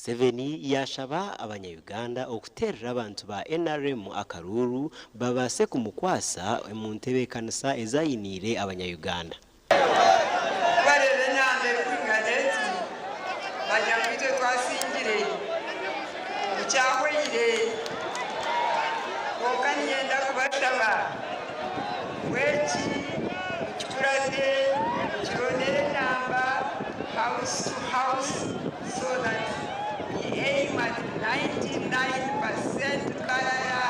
Museveni yaashaba abanya-Uganda okuteerera abantu ba NRM akaruuru babaase kumukwasa omu ntebeekanisa ezi ainiire abanya-Uganda. Ku bareeba enamba erikwingana eti, bagira ngu itwe twasingire, ngu kyahweire. Kwonka niinyenda kubashaba ngu eki mukikurate, mukirondere enamba house to house so that we aim at 99% Mbarara.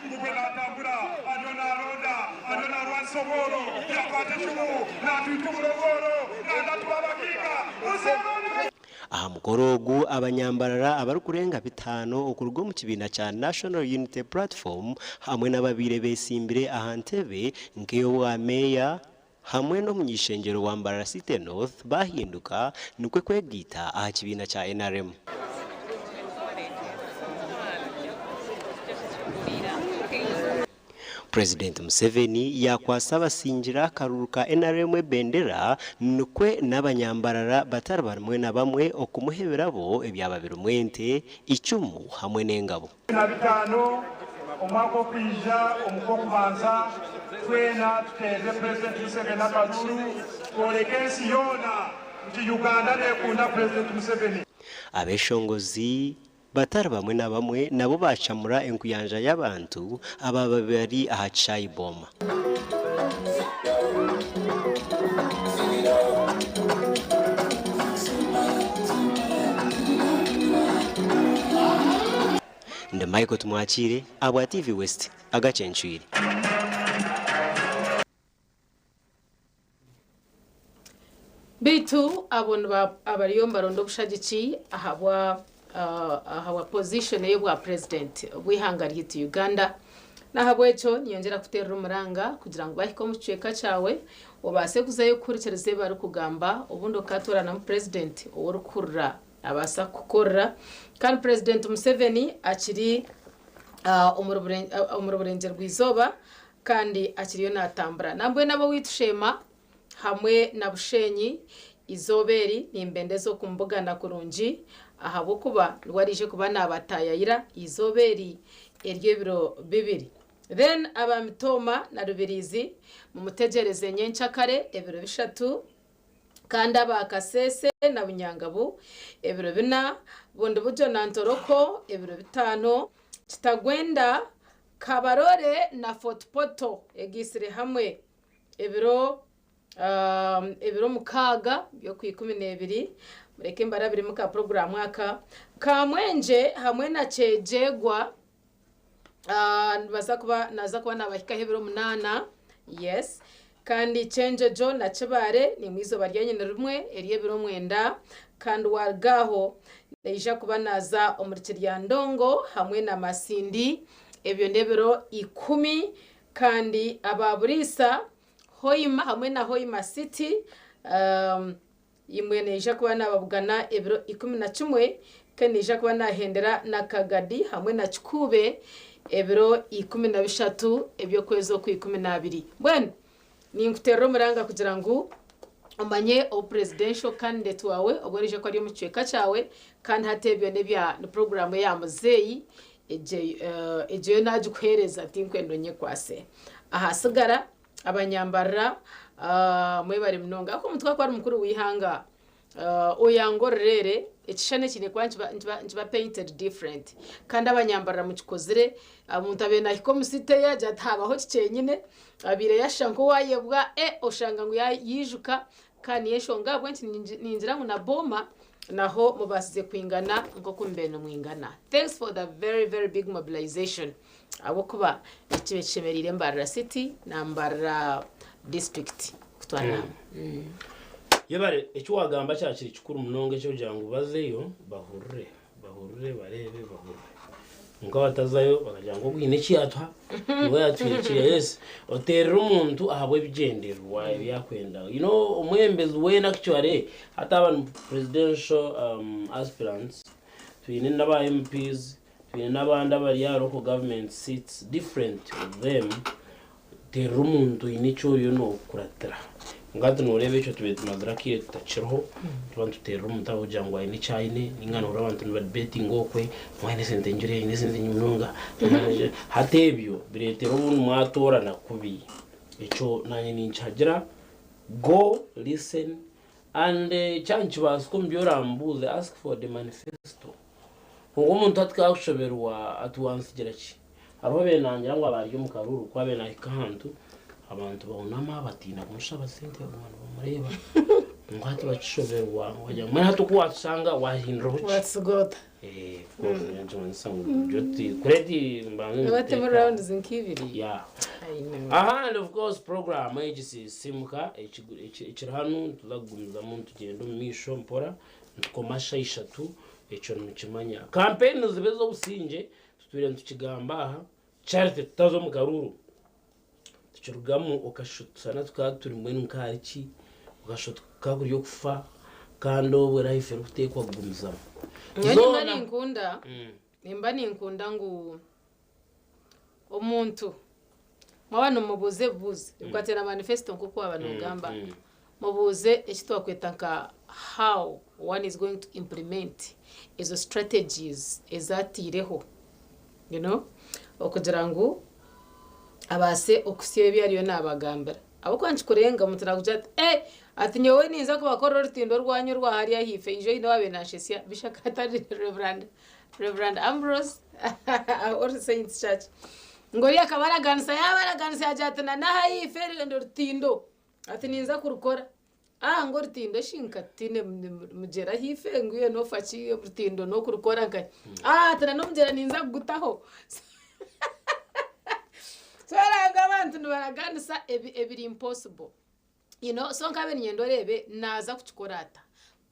Ngu naatambura ariyo naaronda, ariyo naarwanisa obworo, yaakwata ecumu naatwika oburo bworo, naza tuba abagaiga. Museveni! Aha mukoro ogu, abanyambarara abarikurenga bitaano okuruga omu kibiina kya National Unity Platform hamwe n'ababaire betsimbire aha ntebe nk'ey'obwa meeya hamwe n'omuny'ishengyero wa Mbarara City North bahinduka nikwo kwegaita aha kibiina kya nrm. Purezidenti Museveni yaakwatsa abasingira akaruuru ka nrm ebendera nikwo n'abanyambarara batari bamwe na bamwe okumuha ebirabo ebyaba birimu ente, eicumu hamwe n'engabo. 15 omwaka okwija omu Kwokubanza twena tuteerere Purezidenti Museveni akaruuru tworeke ensi yoona nti Uganda neekunda Purezidenti Museveni. Abeshongozi batari bamwe na bamwe nabo baacamura enkuyanja y'abantu abaaba bari aha kishaayi Boma. Ndi Michael Tumwakiire ahabwa TV West agacencwire. Beitu abo abariyo nibaronda obushagiki ahabwa ahabwa position ey'obwa president bw'eihanga ryaitu Uganda. N'ahabw'ekyo ninyongyera kuteerera omuranga kugira ngu bahike omu kicweka kyawe obaase kuzayo kuhurikiriza ebi barikugamba obundi okatooranamu president ou orikuhurira nabaasa kukukorera. Kandi president Museveni akiri omuri burengyerwa-izooba kandi akiriyo naatambura. Nambwenu ab'owaitu Sheema hamwe na Bushenyi, eizooba eri nimbendeza okumubugana kurungi ahabw'okuba niwe araije kuba naabataayaayira eizooba eri ery'ebiro bibiri. Then aba Mitooma na Rubiriizi mumutegyereze nyenkyakare ebiro bishatu kandi aba Kasese na Bunyangabu ebiro bina, Bundibugyo na Ntoroko ebiro bitaano, Kitagwenda, Kabarole na Fort Portal egaitsire hamwe ebiro ebiro mukaaga by'okwikumineebiri. Mureke mbarabiremu ka puroguraamu aka. Kamwengye hamwe na Kyegyegwa nibaza kuba naaza kuba naabahikaho ebiro munaana. Yes. Kandi Kyenjojo na Kibaare naimwe eizooba ryanyu ni rimwe ery'ebiro mwenda. Kandi waaruga aho naija kuba naaza omuri Kiryandongo hamwe na Masindi, ebyo n'ebiro ikumi. Kandi aba Buriisa, Hoima hamwe na Hoima City, imwe naija kuba naababugana ebiro 11, kandi naija kuba naahendera na Kagadi hamwe na Kikuube ebiro 13 eby'okwezi okw'ikuminaabiri. Mbwenu ninkuteerera omuranga kugira ngu omanye obu presidential candidate waawe obu araije kuba ari omu kicweka kyawe kandi hati ebyo n'ebya ni puroguraamu eya muzeeyi egyo egyo yo naagikuheereza tinkwenda onyekwase. Ahasigara abanyambarira mwebare munonga ahakuba omuntu ku arikuba ari mukuru w'eihanga Oyangororere, ekishushani ekiine kuba nikiba nikiba painted different. Kandi abanyambarira mukikozire, omuntu abaire nahika omu city yagira ati habaho ki kyenyine, abaire yashusha nk'owayebwa, eh oshanga ngu yaijuka, kandi niyo enshonga ahabw'enki ningira ngu na Boma naho mubaasize kwingana nk'oku mubaire nimwingana. Thanks for the very very big mobilization ahabw'okuba nikiba kishemereire Mbarara City na Mbarara District kutwarira hamwe. Yebare, eki waagamba kyaba kiri kikuru munonga eky'okugira ngu bazeyo bahurire, bahurire, bareebe, bahurire. Kwonka batazayo bakagira ngu ogu haine eki yaatuha, niwe yaatuhaire kiriya. Yes, oteerere omuntu ahabw'ebigyendererwa ebi arikwenda. You know, omwebembezi weena actually, hati aba ni presidential aspirants, twine n'aba MPs, twine n'abandi abari aha local government seats, different of them, Teerera omuntu oine eki oriyo nookuratira. Kwonka hati nooreeba ekyo tubaire tumazire akaire tutakiriho, tuba nituteerera omuntu aho kugira ngu aine eki aine, nainga noohurira abantu nibadebetinga okwe, ngu aine esente nyingi oriya aine esente nyingi munonga. Hati ebyo bireetera obundi mwatoorana kubi. Ekyo naanye ninkihagira, go listen and kyaba nikibaasika omu bi orambuuze, ask for the manifesto. Kwonka omuntu hati ku akushoberwa ati wantsigira ki? Hariho obaire nangira ngu aba ari omu karuuru ku abaire nahika ahantu abantu bahunama batiina kumushaba sente baguma nibamureeba ngu hati bakishoberwa ngu bagira ngu mbwenu hati oku watushanga wahinduraho ki? Watusiga ota? Eh, of course nikimanyisa ngu buryo ti kureti mbanze Nibatema niteeka. rounds nk'ibiri. Yeah. I know. Aha and of course program egi sisimuka ekiri hanu nituza kugumizamu nitugyenda omu maisho mpora nitukoma shaaha ishatu ekyo nimukimanya. Campaign zibe ez'obusingye Tutwire nitukigamba aha, Charity tutaza omu karuuru, tukirugamu okashusha tusana tukaba turi mbwenu nk'ahari ki, okashusha tukaba kuri okufa kandi obwo life erikuteekwa kugumizamu. Nyowe nimba Zoona ninkunda nimba ninkunda ngu omuntu mwaba nimubuuza ebibuuzo ebikwataine na manifesto nk'oku waaba noogamba, mubuuze eki twakweta nka how one is going to implement ezo strategies ezi ataireho you know okugira ngu abaase okuhitsya ebi ariyo naabagambira. Ahabw'okuba nikikurenga omuntu naakugira ati eh ati nyowe ninza kubakorera orutindo orwanyu orwa hariya ahaifo ijo haine owaabaire naanshetsya Bishop atari Reverand Reverand Ambrose All Saints Church ngu oriya akaba araganisa yaaba araganisa yaagira ati na n'ahaifo orutindo Ati ninza kurukora. Ah ngu orutindo shi nka tutiine mugyera ahaifo ngu iwe nofa ki orutindo n'okurukora nkahi? Ah ati na n'omugyera ninza kugutaho. So oranga abantu nibaraganisa ebiri impossible. You know, so nkabe niinyenda oreebe naaza kukikora ata?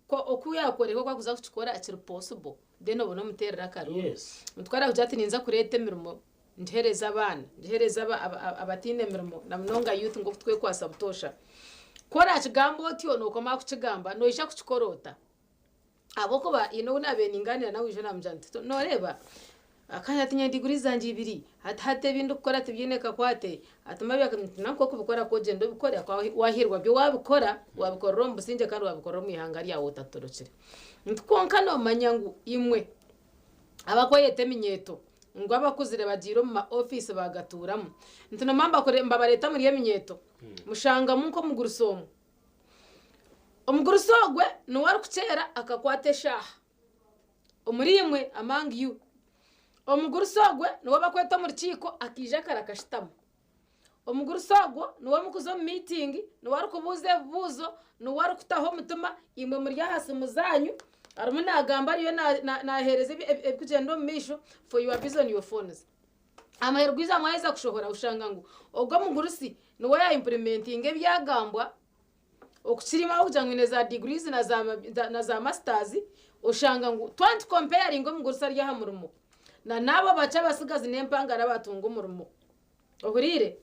Ko oku yaakworeka oku arikuza kukikora kiri possible, then obone omuteerere akaruuru. Omuntu ku araakugira ati ninza kureeta emirimo Ngihereze abaana, ngihereze abataine mirimo na munonga youth nk'oku turikwekwatsa butoosha. Ku orakigamba otyo nookoma aha kukigamba, noija kukikora ota? Ahabw'okuba haine ou naabaire ningaaniira nawe ijo naamugira nti nooreeba akanya ati nyine diguri zangye ibiri, hati hati ebi ndikukora tibiine kakwate, ati nti nanka okubikora ku ogyenda obikore waahiirwa byo waabikora, waabikorera omu busingye kandi waabikorera omu ihanga ryawe otatorokire. Nti kwonka noomanya ngu imwe abakweyeta eminyeeto ngu abakuzire bagiire omu ma ofiisi baagatuuramu. Nti noomanya mbabareeta muri eminyeeto, mushangamu nk'omugurusi omwe. Omugurusi ogwe niwe arikukyera akakwata eshaaha omuri imwe, among you. Omugurusi ogwe niwe bakweta omu rukiiko akaija kare akashutama. Omugurusi ogwo niwe mukuza omu miitingi, niwe arikubuuza ebibuuzo, niwe arikutaho omutima, imwe muri aha simu zaanyu, arimu naagamba ariyo naaheereza ebirikugyenda omu maisho for you are busy on your phones. Aha muheru gw'eizooba mwaheza kushohora oshanga ngu ogwo omugurusi niwe yaayimpurimentinga ebyagambwa okukira imwe ahabw'okugira ngu mwine za degrees na za masters, oshanga ngu twaba nitukompeyaringa omugurusi ari aha murimo na n'abo abakye abatsigazi n'empangare abaatunga omurimo. Ohuriire?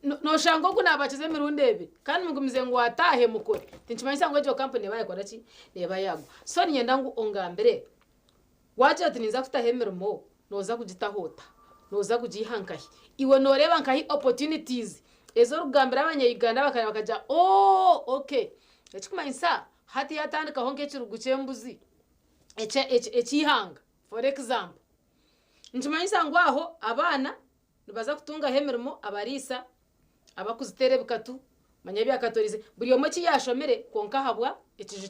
Noshanga ogu nabakiza emirundi ebiri kandi mugumize ngu ataahe mukore. Tinkimanyisa ngu egyo kampuni neeba yakora ki? Neeba yaagwa. So niinyenda ngu ongambire, waagira oti ninza kutaho emirimo, nooza kugitaho ota? Nooza kugiiha nkahi? Iwe nooreeba nkahi opportunities ezi orikugambira abanya-Uganda bakareeba bakagira ooh okay. Ekirikumanyisa hati yaatandikaho nk'ekirugu ky'embuzi eky'eihanga for example. Nikimanyisa ngu aho abaana nibaza kutungaho emirimo, abariisa, abakuziteera ebikatu, manya ebyakatorize, buri omwe eki yaashomire kwonka ahabwa ekiju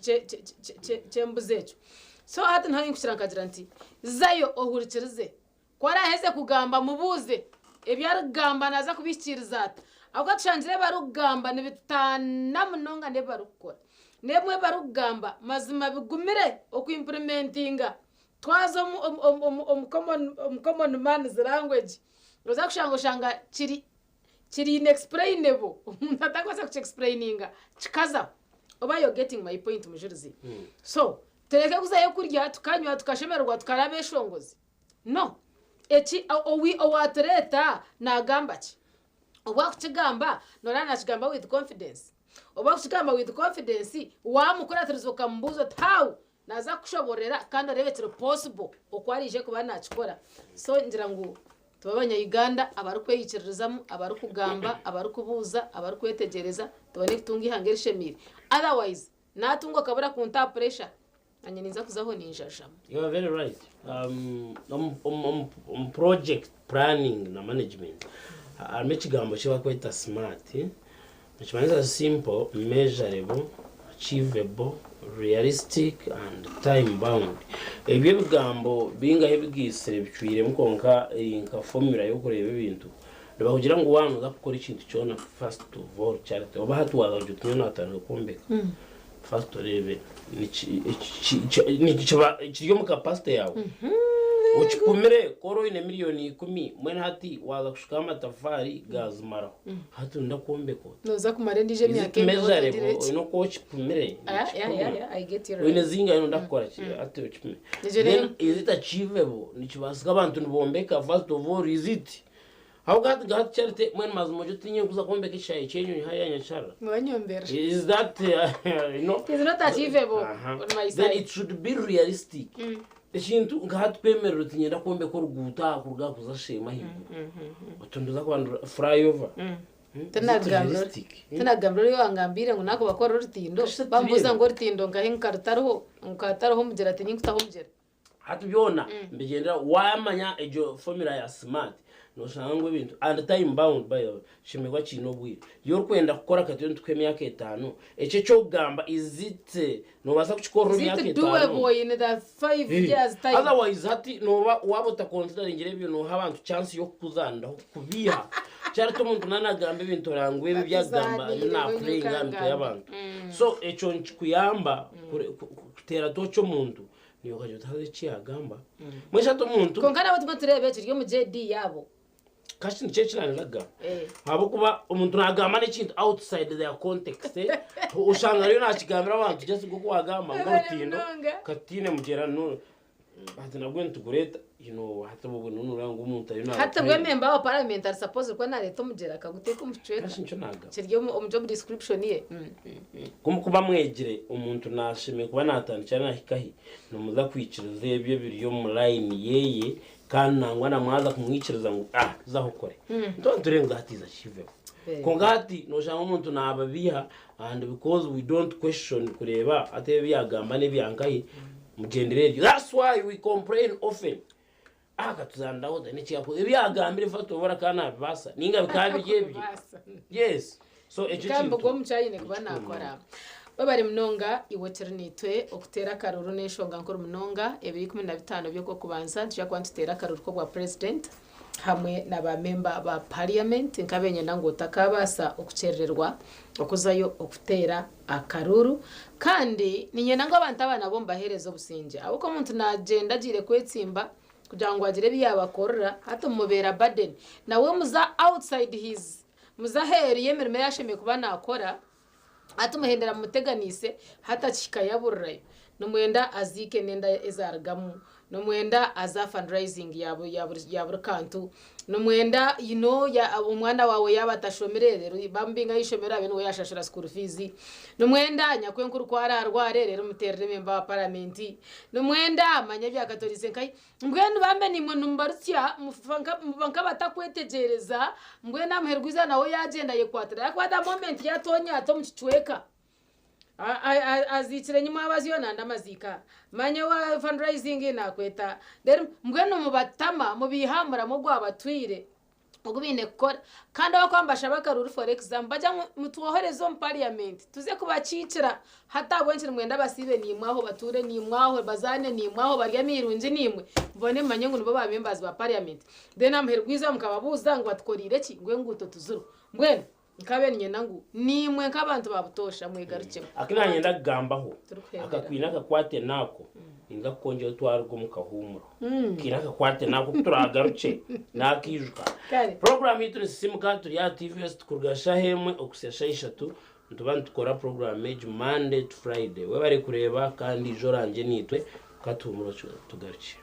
ky'embuzi ekyo. So hati niho nkukira nkagira nti zayo ohurikirize, ku araaheze kugamba mubuuze ebi arikugamba naaza kubihikiiriza ata? Ahabw'okuba tushangire ebi arikugamba nibitaana munonga n'ebi barikukora. N'ebimwe ebi barikugamba mazima bigumire okuimpurimentinga. Twaza omu common man's language noza kushanga oshanga kiri kiri inexplainable omuntu atakubaasa kuki explaininga kikazaho oba you're getting my point mujurizi so tureke kuzayo kurya tukanywa tukashemererwa tukaraba abeshongozi no eki owatureeta nagamba ki? Obu akukigamba noreeba nakigamba with confidence obu akukigamba with confidence wamukuratiriza okamubuuza oti how Naaza kukushoboororera kandi oreebe ekiri possible oku araije kuba naakikora. So ngira ngu Tube abanya-Uganda abarikweyikiririzamu, abarikugamba, abarikubuuza, abarikwetegyereza, tubone kutunga eihanga erishemeire. Otherwise, naatunga okabura kuntaha pressure, nanye ninza kuzaho ninjajama. You are very right. Omu project planning na management harimu ekigambo eki barikweta SMART. Nikimanyisa simple, measurable, achievable, realistic and time bound. Ebyo ebigambo bingahe ebigaitsire bicwiremu kwonka eri nka formula y'okureeba ebintu. Nibakugira ngu waaba nooza kukora ekintu kyona first of all charity oba hati waaza kugira oti nyowe naatandika kwombeka first oreebe kiri omu capacity yaawe okipumire ku ori oine miriyoni ikumi mbwenu hati waaza kushukaho amatafaari gaazimaraho hati noyenda kwombeka ota? Nooza kumara endiijo Is it emyaka engahi measurable otagire ki? oine okuba okipumire nikipimwa Yeah, I get you oine right. zingahi noyenda kukora ki hati okipime Ekyo then rero is it achievable nikibaasika abantu nibombeka first of all is it Ahabw'okuba hati nka hati Charity mbwenu mazima ogye otiinye kuza kwombeka ekishaayi ky'enyonyi hariya Nyakyara. Nibanyombera. Is that you know? It's not achievable Aha. on my Then side. it should be realistic. Ekintu nka hati kwemerera oti niinyenda kwombeka oruguuto aha kuruga aha kuza Sheema ahaiguru. Oti nituza kuba flyover. Is it Tinagambira realistic? tinagambira oriya owangambiire ngu naakubakora orutindo Kasha bambuuza tureebe. ngu orutindo nkahi nkarutariho nkatariho omugyera tinyikutaho omugyera. Hati byona nibigyendera waamanya egyo formula ya smart noshanga ngu ebintu and time bound by the way kishemererwa kiine obwire. Yo orikwenda kukora kati nitukuha emyaka etaano ekyo ekyokugamba is it nobaasa kukikorera Is omu myaka it etaano? doable in the 5 years time? Otherwise hati nooba waaba otaconsideringire ebyo nooha abantu chance y'okukuzaniraho kukubiiha. Kyareta omuntu nanagamba ebintu orangwa ebi ebyagamba ariyo Batuzaanire napureyinga aha mitwe banyukangambe. y'abantu. So ekyo nikikuyamba kuteera tooki omuntu Niiwe okagira oti haza eki yaagamba. Mbwenu shi hati omuntu. Kwonka nabo tumwe tureebe kiri omu JD yaabo. Ka shi nikyo eki naaniraga. Eh. Ahabw'okuba omuntu naagamba n'ekintu outside their context. Oshanga ariyo naakigambira abantu just nk'oku waagamba ngu Webale orutindo munonga. katiine mugyera no hati nabwo nitugureeta you know hati obwo noreeba ngu omuntu ariyo Hati naaba bwe member wa parliament ari supposed kuba nareeta omugyera akaguteeka omu kicweka. Ka shi nikyo naagamba. Kiri omu job description ye. Ku mukuba mwegire, omuntu naashemereire kuba naatandikira naahika hi, nimuza kwikiriza ebyo ebiri omu layini yeeye, kandi nangwa na mwaza kumwikiriza ngu ah zaho okore. Nituba nitureeba ngu that is achievable. Kwonka hati nooshanga omuntu naababiiha and because we don't question kureeba hati ebi yaagamba n'ebya nkahi, mugyendere eryo. That's why we complain often. Ah akatuzaniraho taine eki yaakoze. Ebi yaagambire first of all akaba naabibaasa nainga bikaba biri ebye. Yes. So ekyo Kandi ekintu ogwo omukyara aine kuba nikikuru nakora. munonga. Webare munonga iwe okiri naitwe okuteera akaruru n'enshonga nkuru munonga ebiro 15 by'okwokubanza nitwija kuba nituteera akaruru k'obwa president hamwe na ba member ba parliament nkabenyenda ngu otakabaasa okukyerererwa okuzayo okuteera akaruru kandi ninyenda ngu abantu aba nabo mbaheereze obusingye ahabw'okuba omuntu nagyenda agiire kwetsimba kugira ngu agire ebi yabakorera hati mumubeera burden nawe muza outside his Muze aheeru y'emirimo ei ashemereire kuba naakora, hati muhendera mumuteganiise hati akihika yaburirayo. Nimwenda aziike n'enda ezaarugamu, nimwenda aze aha fundraising ya ya buri kantu, nimwenda you know omwana waawe yaaba atashomire reero bamubinga aha ishomero abe niwe yaashashura school fees, nimwenda nyakwenkuru ku araarware reero muteerere memba wa paramenti, Nimwenda manya ebya Katorize nkahi. Mbwenu bambe naimwe nimubarutsya mufa nka muba nk'abatakwetegyereza, mbwenu aha muheru gw'eizooba nawe yaagyenda ayekwatira ahakuba the moment yaatoonya ati omu kicweka a- a- a- aziikire nyimwabazyo nandi amaziika manya owa fundraising naakweta then mbwenu mubatama mubaihamuramu ogwabatwire. Ogu baine kukora kandi abakuba nibashaba akaruuru for example bagira ngu mutwohereze omu parliament tuze kubakiikira hati ahabw'enki nimwenda basiibe naimwe aho batuure naimwe aho bazaane naimwe aho barye emirungi naimwe mubone mumanye ngu nibo ba members ba parliament then aha muheru gw'eizooba mukababuuza ngu batukoreire ki ngu enguuto tiziriho mbwenu nkabe niinyenda ngu naimwe nk'abantu ba butoosha mwegarukyemu. Aku nanyenda kugambaho Turikuhendera. aka kwine akakwate naako ninza kukwongyera twaruga omu kahuumuro. Kaine akakwate naako ku turaagarukye naakaijuka. Kare. Puroguraamu yaitu nisisiimuka turi aha TVS kuruga shaaha emwe okuhitsya shaaha ishatu nituba nitukora puroguraamu egi Monday to Friday. Webare kureeba kandi ija orangye naitwe katuhuumure tugarukye.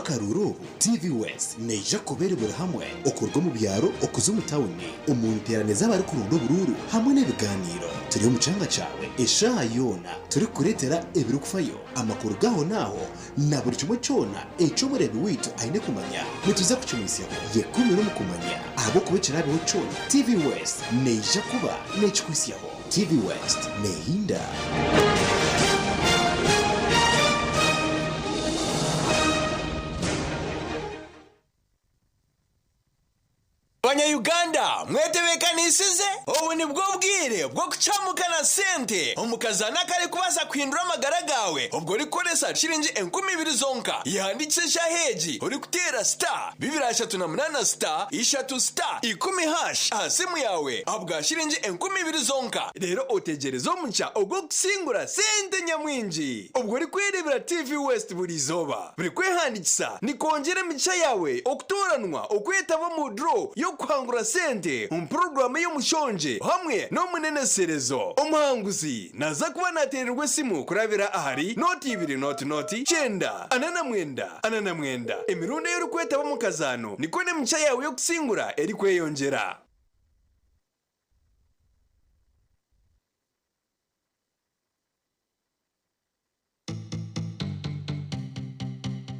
Ahabw'akaruuru obu, TV West neija kuba eri buri hamwe okuruga omu byaro okuza omu tawuni, omu nteerane z'abarikuronda oburuuru hamwe n'ebigaaniiro. Turi omu kyanga kyawe eshaaha yoona turikukureetera ebirikufayo, amakuru g'ahonaaho na buri kimwe kyona eki omureebi waitu aine kumanya nituza kukimuhitsyaho. Yekumire omu kumanya ahabw'okuba ekiraabeho kyona, TV West neija kuba neekikuhitsyaho. TV West neehinda. Banya-Uganda mwetebeekaniisize? Obu nibwo bwire bw'okucamuka na sente omu kazaano akarikubaasa kuhindura amagara gaawe obwo orikukoresa shiringi 2000 zonka. Yehandiikise eshaaha egi orikuteera star 238 star ishatu star ikumi hash aha simu yaawe ahabwa shiringi 2000 zonka reero otegyereze omugisha ogw'okusingura sente nyamwingi obwo orikwereebera TV West buri izooba. Buri kwehandiikisa nikwongyera emigisha yaawe okutooranwa okwetaba omu draw y'okuhangura sente omu puroguraamu ey'omushongye hamwe n'omuneneserezo. Omuhanguzi naaza kuba naateererwa esimu kurabira ahari nooti ibiri nooti nooti kyenda ana na mwenda ana na mwenda. Emirundi ei orikwetaba omu kazaano nikwo n'emigisha yaawe y'okusingura erikweyongyera.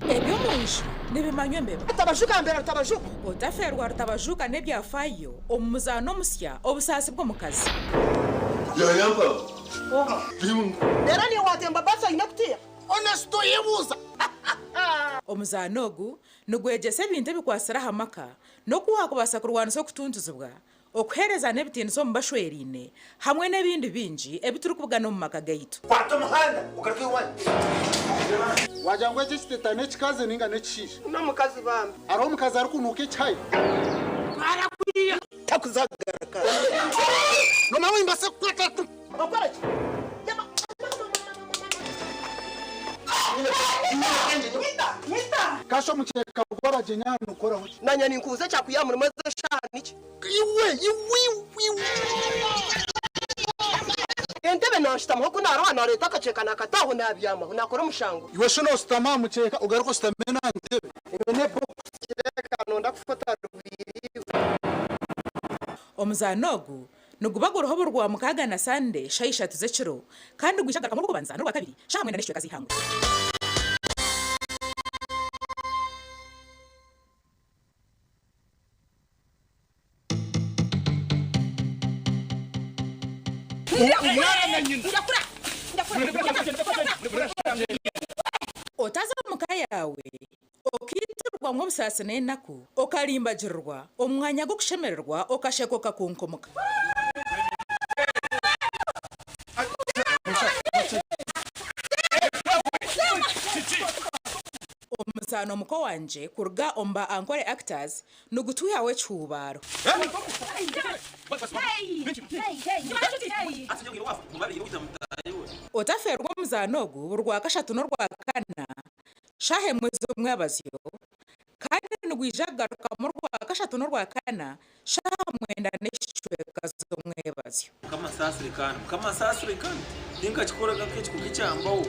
Eby'omunju nibimanywa embeba. Rutabajuka mbera Rutabajuka. Otafeerwa Rutabajuka n'ebyafaayo omu muzaano omusya Obusaasi bw'omukazi. Reero niiwe waatemba baasi oine kutiya. Onesito yebuuza. Omuzaano ogu nigwegyesa ebintu ebikwatsire aha maka n'oku waakubaasa kurwanisa okutuntuzibwa, okuheerezana ebitiinisa omu bashweraine hamwe n'ebindi bingi ebi turikubugana omu maka gaitu. Kwata omuhanda ogaruke owanyu. Wagira ngu eki ekiteta n'ekikazi ninga n'ekishaija? N'omukazi bambi. Hariho omukazi arikunuuka ekihayi? Twara kuriya. Takuzagaruka. Noomanya ngu nimbaasa kukwata. Okore ki? Kasha omukyeka gw'abagyenyi aha nigukoraho ki? Nanye ninkubuza ekyakwiha aha murimo ezi eshaaha niki? Iwe, iwe, iwe. Entebe nanshutamaho ku naroha nareeta akakyeka nakata aho nabyamaho nakora omushango. Iwe shi noshutama aha mukyeka ogaruke oshutame n'aha ntebe? Eyo ne box. Kireka nonda kufa otarwire iwe. Omuzaano ogu niguba guriho buri Rwamukaaga na Sande shaaha ishatu z'ekiro kandi gwija kugarukamu Orw'okubanza n'Orwakabiri shaaha mwenda n'ekicweka z'eihangwe. Otaza omu ka yaawe okaitirwamu obusaasi n'enaku, okarimbagirirwa omu mwanya gw'okushemererwa okasheka okakunkumka. Omuzaano Muko Wangye kuruga omu ba Ankole Actors nigutwihaho ekihuubaaro. Otafeerwa omuzaano ogu buri Rwakashatu n'Orwakana shaaha emwe z'omwabazyo kandi nigwija kugarukamu Orwakashatu n'Orwakana shaaha mwenda n'ekicweka z'omwebazyo. Mukama saasire kandi Mukama saasire kandi tinkakikoraga nk'ekiko k'ekyambaho.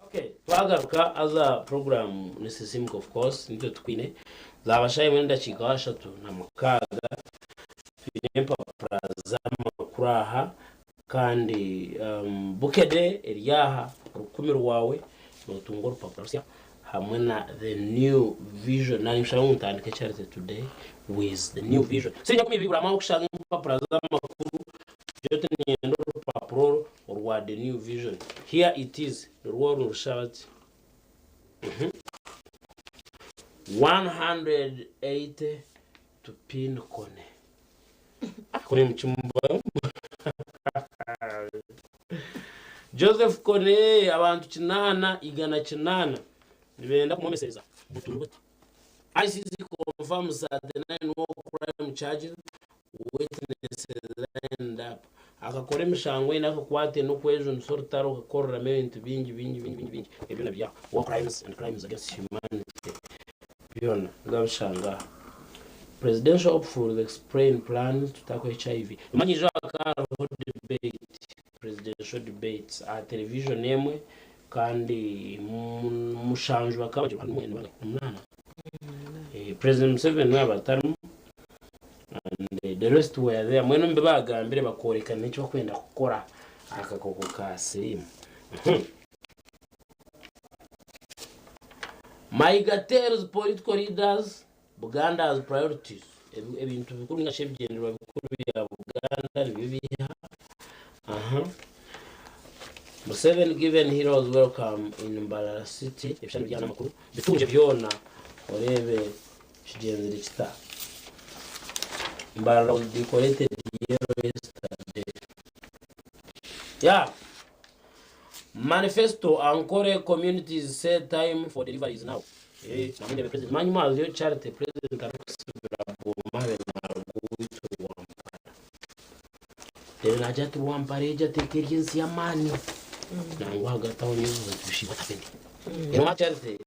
Okay, twagaruka aza program ni Sisimuka of course nitwe tukwine zaba shaaha emwe n'edakiika 36 twine empapura z'amakuru aha kandi um, Bukedde eri aha rukumi rwawe notunga orupapura rusya hamwe na the new vision nanye nshaba ngu ntandike charity today with the new vision sinya kumi ibiri buri kushanga empapura z'amakuru Nyowe niinyenda orupapura oru orwa The New Vision. Here it is. Nirwo oru nirushaba ati. 180 to pin kone. Kone mukimba. Joseph Kony abantu kinaana 108 nibenda kumwomesereza butunu buti. ICC confirms 39 war crime charges, witnesses lined up. Akakora emishango eine akakwate n'okwejunisa orutaro akakoreramu ebintu bingi bingi bingi bingi bingi ebyo byona bya war crimes and crimes against humanity byona nibabishanga aha. Presidential hopefuls explain plans to tackle HIV. Omanya ijo hakaba hariho debate, presidential debates aha television emwe kandi mushanju bakaba bari omunaana. President Museveni yaaba atarimu and the rest were there. Mbwenu omu bi baagambire bakooreka n'eki barikwenda kukora aha kakooko ka siriimu. Mayiga tells political leaders Buganda has priorities. Ebintu bikuru ninga shi ebigyendererwa bikuru bya Buganda nibyo biiha? Aha. Museveni given heroes welcome in Mbarara City. Ebishushani biri aha n'amakuru. Bitungye byona oreebe kigyenzire kita. Mbarara was decorated yellow yesterday. Yeah. Manifesto Ankole communities say time for delivery is now. Eh, namwe president manyi mwaziyo Charity president arikusibira Boma abe naruga owaitu Rwampara. Reero naagira ati Rwampara egyo ateeka eri ensi y'amaani. Nangwa ahagati aho nyebuuza nti bishi what happened? You know Charity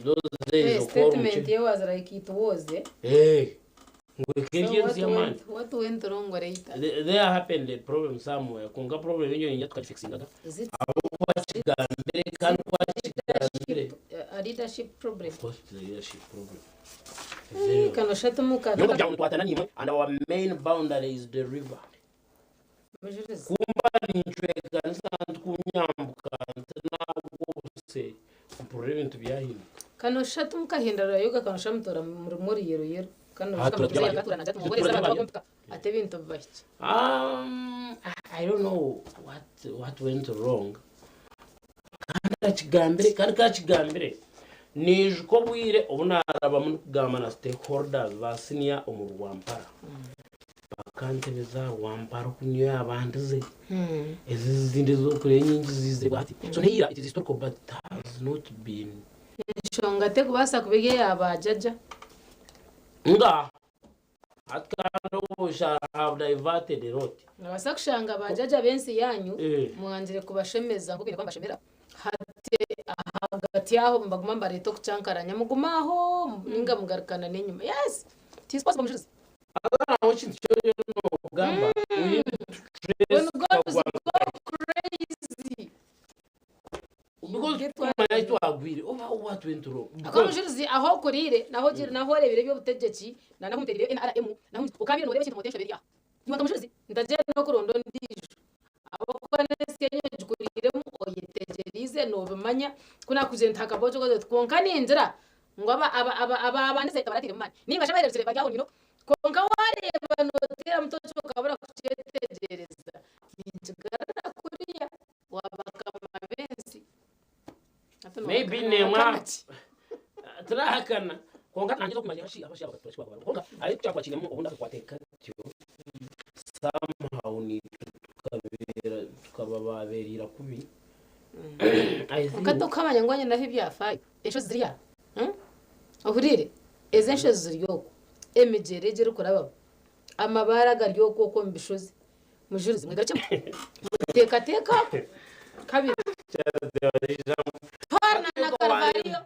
those days Eh, okuba ori statement omuki ye was like it was eh? Eh, ngu eka eri So ensi what y'amaani. went, what went wrong later? There happened a problem somewhere kwonka problem egyo niinyija tukagifixingaga Is it ahabw'okuba kigambire kandi ku akigambire a leadership problem? Of course it's a leadership problem. Eh, kano shatu muka Nyowe kugira ngu nikwatana naimwe and our main boundary is the river. Mujurizi. Kumba nincwekanisa ntikunyambuka nti nagwa obuse mpurira ebintu byahinduka. Kano shatu mukahindura yoga kano shamutora murimu oruyero yero. Kano Ah, shatu turarya mukatura barya. naja tumugoreza abantu bakumpuka ate ebintu bibahikye. I don't know what went wrong. Kandi akigambire kandi ku akigambire niijuka obwire obu naarabamu ndikugamba na stakeholders ba senior omu Rwampara. Bakantebeza Rwampara oku niyo yaabandize. Ezi ezindi ez'okureba enyingi ziizire bwahati. So n'eira it is historical but it has not been Enshonga tekubaasa kuba eri eya baajaja. Nga hati kandi obu shall have diverted a lot. Noobaasa kushanga baajaja b'ensi yaanyu Eh. mwangire kubashemeza nk'oku baine kuba nibashemera. Hati ahagati aho nibaguma nibareeta okucankaranya mugume aho ninga mugarukana n'enyima. Yes! It is possible Mujulizi. Haza naho ekintu kyona nogamba we need to trace When God is Kagwanga. go crazy. Because tumanya ahi twagwire oba what went wrong. Ako Because Mujulizi aho okuriire naho ogire naho oreebire eby'obutegyeki na naho omuteerire NRM naho okabiire nooreeba ekintu nooteera enshobe eri aho. Iwe nka Mujulizi ntagyenda n'okuronda ondiijo ahabw'okuba n'ensi ei ogikuriiremu oyetegyereize noobimanya ku naakugire nti hakaba ogi oti kwonka ningira ngu aba aba aba abaabandize tabaratairemu maani nainga shi abahereerukire bari aho nyino kwonka waareeba nooteeramu toki okabura kukyetegyereza ninkigarura kuriya waabakama b'ensi. Hati Maybe noowakana nemwa noowakana ki? Tirahakana kwonka nangye okumanya shi abashi aba kwonka ariko kyakwakiremu obundi akakwate katyo somehow nitwe tukabeera tukaba babeerira kubi I Kwonka think tokamanya ngu anyinaho ebyafaayo enshozi ziri aha ohuriire ezi enshozi ziri oku emigyera egi erikurabamu amabaare agari oku oku omu bishozi mujurizi mwegarukyemu muteekateeke aho kabiri Twara na Karuvariyo.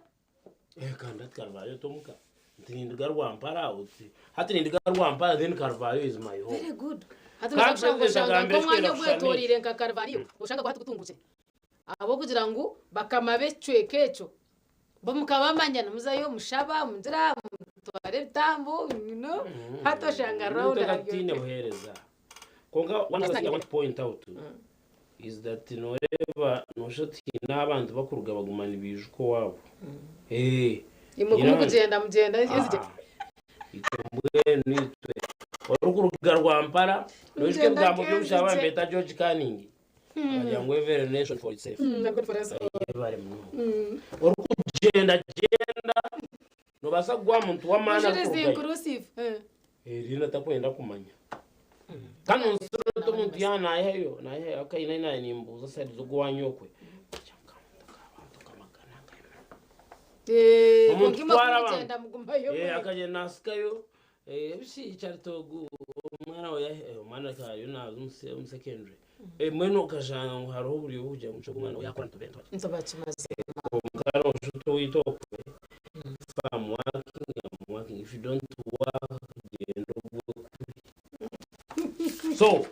Eh, kandi hati Karuvariyo tomuka. Nti ninduga Rwampara uti. Hati ninduga Rwampara then Karuvariyo is my home. Very good. Hati Kandi noza kushanga president oshanga agambire nk'omwanya ekitwena kushushana ogwetoreire nka Karuvariyo oshanga gwa hati gutungukire. Ahabw'okugira ngu bakama b'ekicweka ekyo bo mukabamanya nimuzayo mushaba mugira mutwara ebitambo you know hati oshanga round Nitwe haryo. tutiine buheereza. Kwonka one other thing I want to point out is that noreeba noshusha oti haine abantu bakuruga baguma nibaijuka owaabo. Eh, Imwe haine abantu kumukugyenda mugyenda ezigye. Ah, itwe mbwenu itwe orikuruga Rwampara noijuka Mugyenda ebigambo by'omushaba nk'enzigye. nibeeta George Canning akagira ngu every nation for itself. Na God for us all. Yebare munonga. Orikugyenda gyenda nobaasa kugwa aha muntu w'amaani Mushuri is arikurugayo. inclusive. Eh. Eriina takwenda kumanya. Kandi oti omuntu ya nayihayo nayihayo akaine naye nimbuuza side z'ogwanyu okwe. Eh, Omuntu kwonka imwe twara kumugenda abantu. mugumayo Eh, mwena. akagenda nasikayo eh, ebisi kyaritogu omwana we eh, omwana akariyo naza omu secondary. Eh, mbwenu okashanga ngu hariho oburyo bw'okugira ngu omwana we yakora nitube nitubakye. Nitubakimaze. Omukara oshuta owaitu okwe, if I'm working, I'm working. If you don't work, gyenda ogwe kubi. So,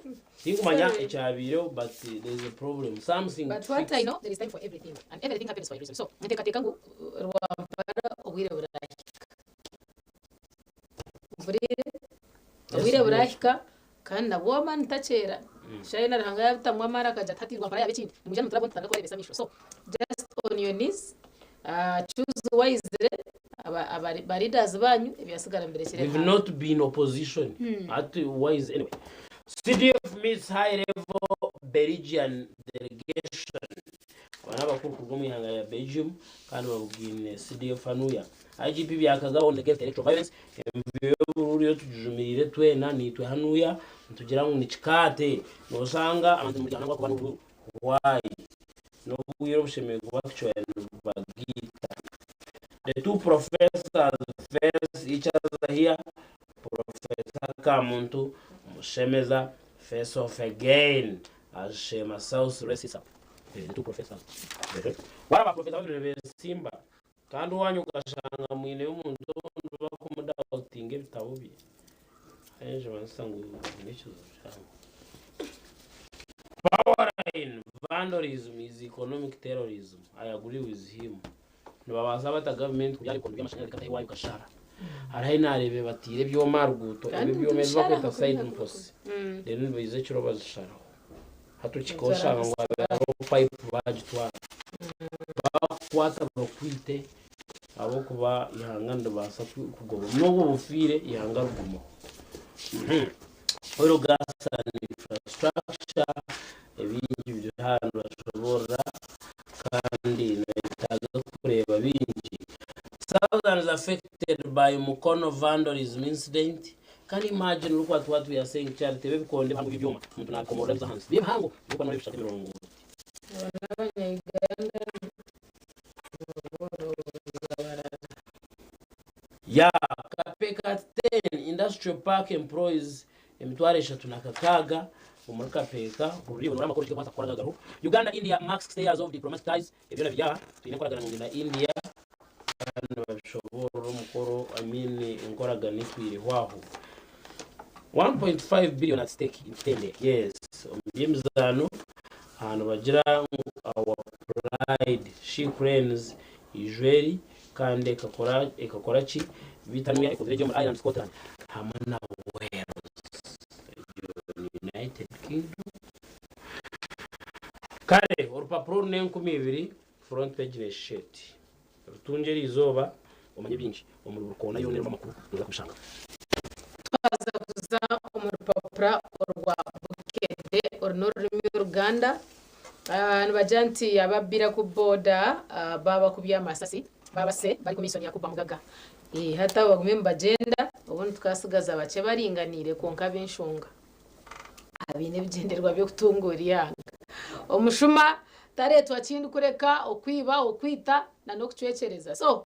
tinkumanya Sorry. ekyabaireho but there is a problem. Something But what I know, there is time for everything, and everything happens for a reason. So, nteekateeka ngu Rwampara obwire burahika. Mpuriire? Obwire burahika kandi nabwo amaani takyera. Shaaha yoona Ruhanga yaabitamu amaani akagira ati hati Rwampara yaaba ekindi. Nimwija nimuturaba nitutandika kubareebesa amaisho. So, just on your knees, choose wisely aba, aba, ba leaders banyu ebyasigara mubirekyere We've Ruhanga. not been opposition. Ati wise anyway. CDF meets high level Belgian delegation. Aba n'abakuru kuruga omu ihanga rya Belgium kandi babugaine CDF hanuya. IGP Byakagaba on against electoral violence. Emivuyo y'oburuuru yo tugijumiriire twena niitwe hanuya nitugira ngu nikikaate. Noshanga abantu omu muryango bakuba n'oburuuru. Why? N'obwire obushemereire kuba kucwera nibubagiita. The two professors face each other here. Professor Kamuntu Mushemeza face off again as Shema South races up. The two professors. Waraba professor babiri besimba kandi owanyu okashanga mwineyo omuntu ondi bakumudautinga ebitabo bye. Aye nikimanisa ngu oine ekizibu kihango. Powerline vandalism is economic terrorism. I agree with him. Nibabaasa bata gavumenti kubyara ebikondo by'amashanyarazi katahi waayo okashara. Hariho ahi naareebire bataire ebyoma aha ruguuto, Kandi ebi ebyoma ebi nitubishara barikweta kuri side hakuhi. posts. Reero nibaija ekiro bazisharaho. Hati okihika oshanga ngu hariho pipe baagitwara. Baakukwata bakwite ahabw'okuba eihanga niribaasa kugoba. N'obu ofiire eihanga rigumaho. Oil, gas and infrastructure ebingi biri aha nibashoboorora kandi noyetaaga kureeba bingi. Thousands affected by Mukono vandalism incident. Can you imagine look at what we are saying Charity ebikonde bihango by'ebyoma omuntu nabikomorora biza ahansi bihango birikuba nibishusha nk'emirongooti. Abo n'abanya-Uganda niboroza barara. Ya Kapeeka 10 Industrial Park employs 306 omuri Kapeeka orurembo rw'amakuru ekirikubaasa kukora agagaruho. Uganda India marks 60 years of diplomatic ties Ebyo byona biri aha twine enkoragana nungi na India kandi nibabishoboorora omukoro I mean enkoragana etwireho aho. 1.5 billion at stake in Kitende yes omu by'emizaano aha nibagira ngu our pride she cranes ijweri kandi ekakora ekakora ki bitanuya ekozire gye omuri Ireland Scotland hamwe na Wales egyo ni United Kingdom kare orupapuro oru n'enkumi ibiri front page neshusha eti rutungye eriizooba omanye bingi omuri buri koona yoona erimu amakuru noza kubishanga. Twaza kuza omu rupapura orwa Bukedde oru n'orurimi Oruganda. Nibagira nti ababbira ku boda baabakubya amasasi baabase bari ku mission ya kubba mugaga. Hati abo bagume nibagyenda obundi tukatsigaza bakye baringaniire kwonka ab'enshonga abaine ebigyendererwa by'okutunguura eihanga. Omushuma tareetwa kindi kureka okwiba, okwita n'okucwekyereza. So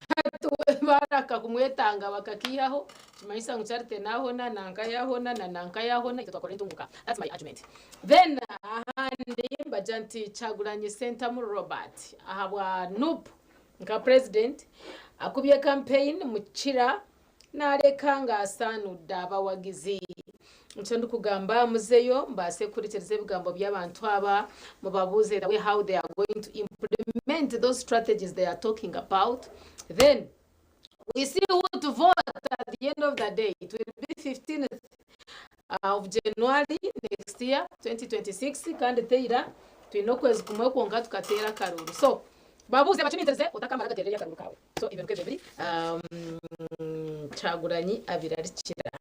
hati we baraka kumwetanga bakakiihaho nikimanyisa ngu Charity naahona, nanka yaahona na nanka yaahona itwe twakora entunguka. That's my argument. Then ahandi nibagira nti Kyagulanyi Ssentamu Robert ahabwa Nup nka president akubye campaign mukira nareka nga asaanudde abawagizi. Nikyo ndikugamba muzeyo mubaase kuhurikiriza ebigambo by'abantu aba, mubabuuze the way how they are going to implement those strategies they are talking about. Then we see who to vote at the end of the day. It will be 15th of January next year 2026 kandi teira twine okwezi kumwe kwonka tukateera akaruuru. So babuuze bacumitirize otakamara agateerera eri akaruuru kaawe. So ebyo nikwo ebyo biri. Kyagulanyi abirarikira.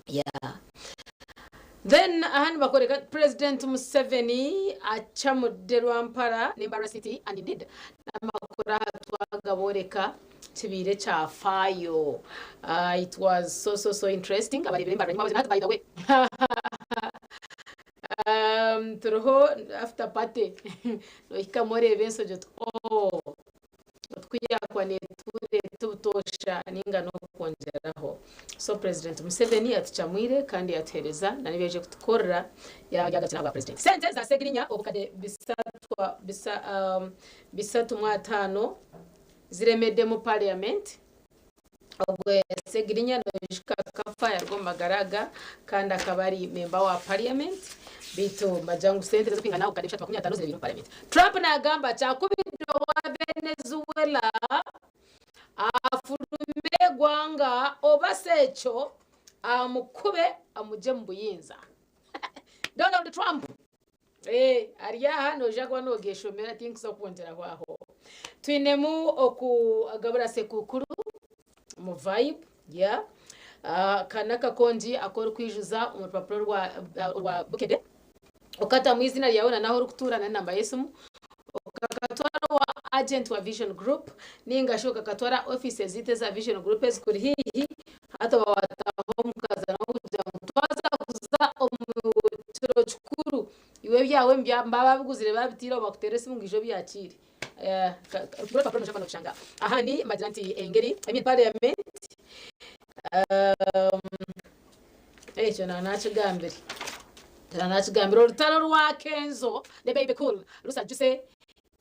Yeah. Then aha nibakoreka President Museveni acamudde Rwampara ne Mbarara City and indeed n'amakuru aha twagaboreka Kibaire ekyafaayo. It was so so so interesting. Abareebire embarara nyuma by the way. Turiho after party. Nohikamu oreeba enshogi oti oh otwiyakwa netureeta obutoosha ninga n'okwongyeraho. So President Museveni atucamwire kandi yatuheereza na n'ebi yaije kutukorera yaagarukyera aha bwa President. Sente za Segirinya obukadde 350 ziremedde mu parliament. Obwe Segirinya noijuka akafa yaruga omu magara aga kandi akaba ari member wa parliament beitu nibagira ngu sente ezirikwingana obukadde 350 ziremeire omu parliament. Trump nagamba kyakubidde owa Venezuela afurume egwanga oba si ekyo amukube amugye omu buyinza. Donald Trump Eh, ari aha noija kuba noogeshomera tinkuza kwongyeraho aho. Twinemu okugabura sekuukuru omu vibe yeah. Aka n'akakongi aku orikwijuza omu rupapura rwa, rwa Bukedde okatamu eizina ryawe na n'ahu orikutuura n'enamba y'esimu okakatwara owa agent wa Vision Group ninga shi okakatwara aha ofiisi zaitu eza Vision Group ezikuri haihi hati oba waataaha omukazi arikugira ngu twaza kuza omu kiro kikuru iwe ebyawe nibaba babiguzire babitiireho bakuteere esimu ngu ija obyakiire. Orupapura noija kuba norushanga aho. Ahandi mbagira nti engeri I mean parliament ekyo naakigambire naakigambire orutaro rwa Kenzo ne Bebe Cool rusajuse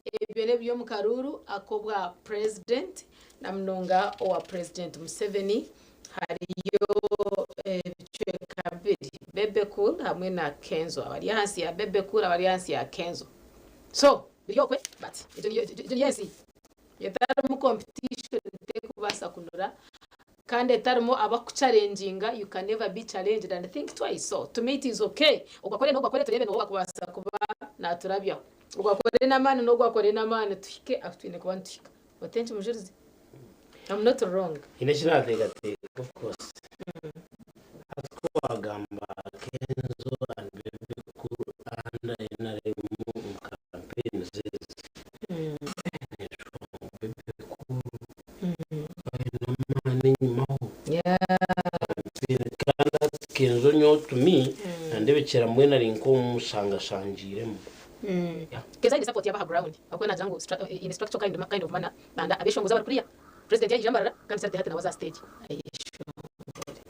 Ebyo n'ebiri omu karuuru ak'obwa Purezidenti na munonga owa Purezidenti Museveni hariyo ebicweka bibiri, Bebe Cool hamwe na Kenzo. Abari ahansi ya Bebe Cool abari ahansi ya Kenzo. So biri okwe but egyo niyo ensi etarimu competition terikubaasa kunura kandi etarimu abakuchalenginga, you can never be challenged and think twice. So to me it is okay ogwo akore n'ogwo akore tureebe n'oha owakubaasa kuba naturabyaho. Ogwo akore n'amaani n'ogwo akore n'amaani tuhike ahu twine kuba nituhika. Otenki Mujurizi? I'm not wrong. Haine eki naateekateeka of course. Hati ku waagamba Kenzo and Bebe Cool under NRM omu campaigns ezi, neeshuba ngu Bebe Cool aine amaani enyimaho. Kandi hati Kenzo nyowe to me nandebekyera mbwenu ari nk'omushangashangiiremu. Kenzo aine support y'abaha ground ahabw'okuba nagira ngu in a structural kind, kind of manner and abeshongozi abari kuriya president yaija Mbarara kandi Sarah hati nawe aza aha stage ayeshongore.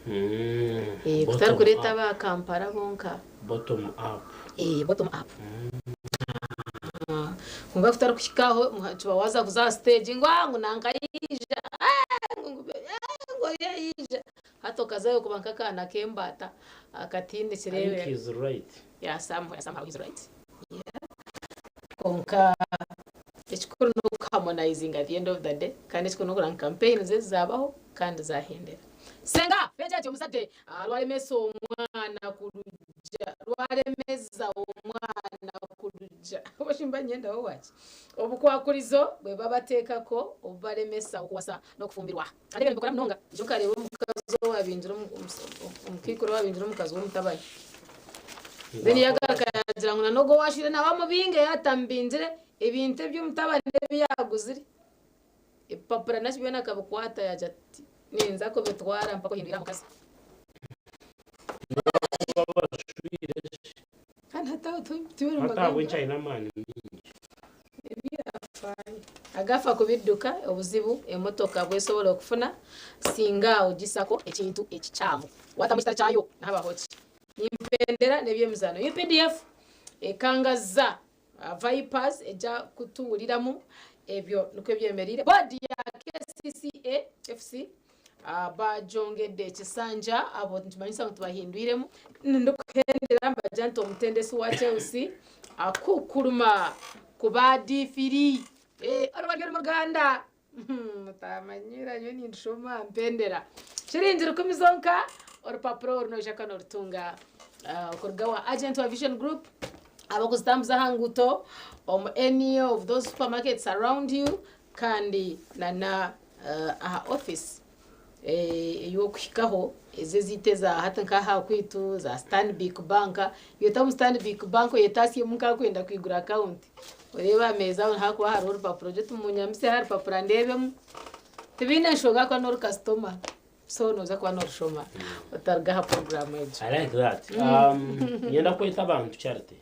Eh, kutari Bottom kureeta up. aba Kampala bonka. Bottom up. Eh, bottom up. Kwonka kutari kuhika aho kiba waaza kuza aha stage ngu ah ngu nanka yaija ah ngu ah ngu oriya yaija hati okazayo kuba nk'akaana k'embaata akataine I think kireebera. he's right. Yeah, somehow, somehow he's right. Yeah. Kwonka ekikuru n'okuharmonizinga at the end of the day kandi ekikuru n'okureba ngu campaigns ezi zaabaho kandi zahendera. Senga Betty ati omuzadde lwalemesa omwana ku lujja lwalemeza omwana ku lujja oba nyendaho waki obukwakurizo bwe babateekako obubalemesa okuwasa n'okufumbirwa kandi ebyo nibikora munonga ija okareeba omukazi owabingire omukaikuru owabingire omukazi w'omutabani then yagaruka yagira ngu na n'ogwo owashwire nawe amubinge yatamubingire ebintu eby'omutabani ebi yaguzire Ebipapura naki byona akabikwata yaagira ati, Ninza kubitwara mpaka ohindwire aha mukazi. Nibakuba bashwire shi? Kandi hati aho tibiri Hati ahabw'enki mugamba. aine amaani maingi? Ebyafaayo. Agafa kubidduka obuzibu emotoka bwesobola okufuna singa ogisako ekintu ekikyamu. Watamu ekitari kyayo nihabaho ki? Nimpendera n'ebyemizaano. UPDF ekangazza Vipers eja kutuwuliramu ebyo nikwo byemereire. Boodi ya KCCA FC bagyongedde ekisanja abo nikimanyisa ngu tibahindwiremu. Ndikuhendera mbagira nti omutendesi wa Chelsea akukuruma kuba diifiri. Oruba ruri omu Ruganda mutamanyira nyowe nindushoma mpendera. Shiringi rukumi zonka orupapura oru noija kuba norutunga kuruga owa agent wa Vision Group. Abarikuzitambuza aha nguuto omu any of those supermarkets around you kandi na aha office. Ey'okuhikaho ezo eziitu eza hati nk'aha kwaitu za Stanbic Bank, yeta omu Stanbic Bank oyetasyemu nk'akwenda kwigura akawunti. Oreebe aha meeza aho nihakuba hariho orupapura ogye oti munyambise aha rupapura ndeebemu. Tibiine nshonga ahakuba n'ori kasitoma so nooza kuba noorushoma otaruga aha puroguraamu egyo. I like that. Niinyenda kweta abantu Charity.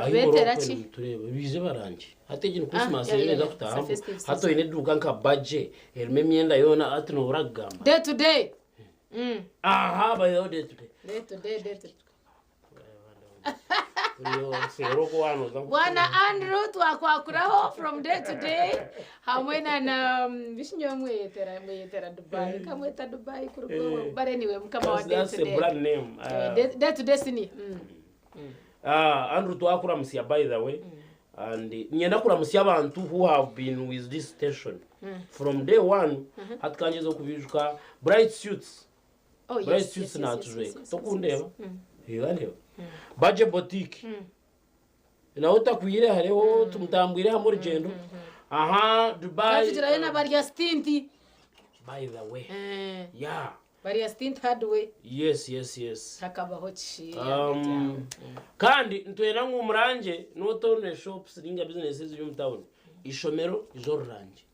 Kubeetera ki? Turebe bize barangye. Hati egi ni Ah, Christmas yeah, eriyo yeah, neeza yeah. It's a kutaahamu. festive Hati season. oine eduuka nka Baje erimu emyenda yoona hati noobura kugamba. Day to day. Aha by the way day to day. Day to day, day to day. Bwana Andrew twakwakuraho from day to day hamwe na na bishi nyowe mweyetera mweyetera Dubai kamweta Dubai kuruga Eh. but anyway mukama wa That's, day that's to a day. brand name. Eh, day to day sini. Andrew twakuramutsya by the way and nyenda kuramutsya abantu who have been with this station from day one hati kangyeza okubijuka Bright Suits. Oh, yes, Bright yes, Suits yes, yes, natujweka yes, yes, tokundeeba yes. Ebandeeba Baje Boutique nawe otakwire hariho tumutambwire hamwe orugyendo aha Dubai. Twatugirayo na barya stinti. By the way, Eh, yeah. Barya stint hardware. Yes. Hakabaho ki? Kandi nitwenda ngu omurangye n'otoone shops ninga business eziri omu town ishomero ijo rurangye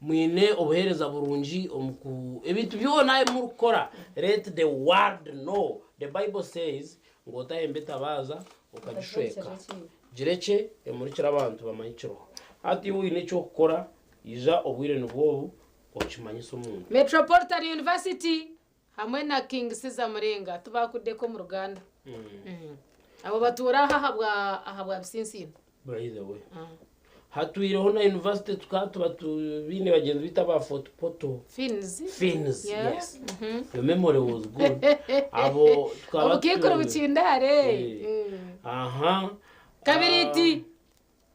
mwine obuheereza burungi omu ku ebintu byona ebi murikukora let the world know. The Bible says ngu otahemba etabaaza okagishweka, girekye emurikire abantu bamanye ekiriho. Hati iwe oine eky'okukora ija obwire nibwo obu okimanyise omuntu. Metropolitan University hamwe na King Caesar Murenga tubakuddeko omu Ruganda. Abo batuura aha ahabwa ahabwa Bisinsino. By the way, hatwireho na university tukaba tuba tubiine bagyenzi baitu aba Fort Portal. Finns. Finns, Yeah. yes. Your memory was good. Abo tukaba Obukiikuru bukindare. Eh. Aha. Kabiriti.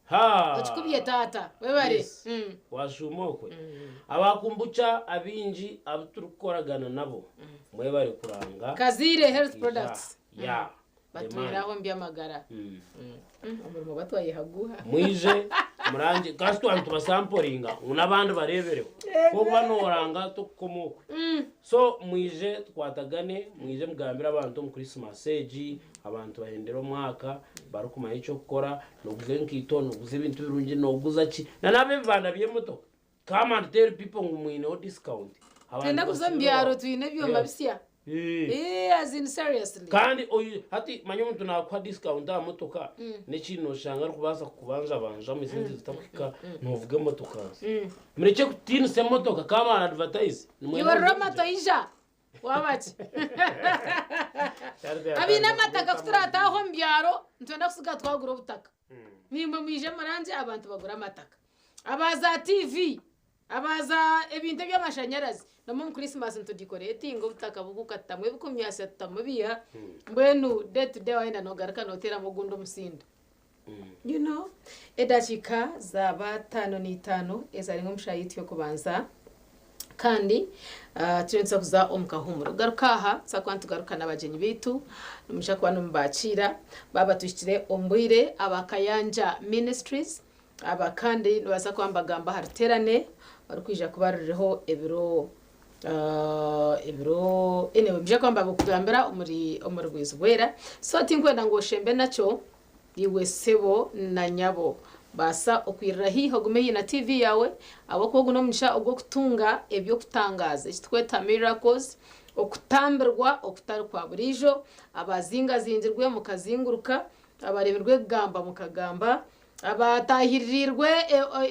Ha. Okikubye taata. Webare. Yes. Washuuma okwe. Abakumbucha abingi abu turikukoragana nabo. Mwebare kuranga. Kaziire Health Products. Yeah. Batuuraho omu by'amagara. Omurimo batwayehaguha. Mwije murangye kasi twaba nitubasamporinga ngu n'abandi bareebereho. Kw'okuba nooranga tokukoma okwe. So mwije tukwatagane, mwije mugambire abantu omu Christmas egi, abantu bahendere omwaka barikumanya eky'okukora, nooguza enkaito, nooguza ebintu birungi, nooguza ki, na n'ab'ebibanda by'emotoka. Come and tell people ngu mwineho discount. Abantu Twenda kuza omu basiime byaro bawe. twine ebyoma bisya. Eh. Eh, as in seriously. Kandi oyu hati manya omuntu nakuha discount aha motoka n'ekindi noshanga arikubaasa kukubanjabanjamu esente zitakuhika novuga emotoka nsi. Murekye kutiinisa emotoka, come and advertise. Iwe Roma toija wabaki? Abaine amataka kuturataaho omu byaro nitwenda kusiga twagura obutaka. Nimwe mwije murangye abantu bagure amataka. Aba za TV, aba za ebintu eby'amashanyarazi namwe omu Christmas nitudikoretinga obutaka buguka tutamu ebikumyasya tutamubiiha. Mbwenu day to day wayenda nogaruka noteeramu ogundi omusindo. You know, edakiika zaaba 55 ezari omu shaaha yaitu y'okubanza kandi turiyo nituza kuza omu kahuumuro. Garuka aha tuza kuba nitugaruka n'abagyenyi baitu, nimwija kuba nimubakiira baaba tuhikire omu bwire aba Kayanja Ministries aba kandi nibaza kuba nibagamba aha ruteerane orukwija kuba ruriho ebiro ebiro anyway nibaija kuba nibakugambira omuri omuri Bwizibwera. So tinkwenda ngu oshembe nakyo iwe sebo na nyabo. Baasa okwirira haihi ogume haihi na TV yaawe ahabw'okuba ogu n'omugisha ogw'okutunga eby'okutangaaza eki turikweta miracles, okutambirwa okutari kwa buriijo, abazingazingirwe mukazinguruka, abaremirwe kugamba mukagamba, abatahiriirwe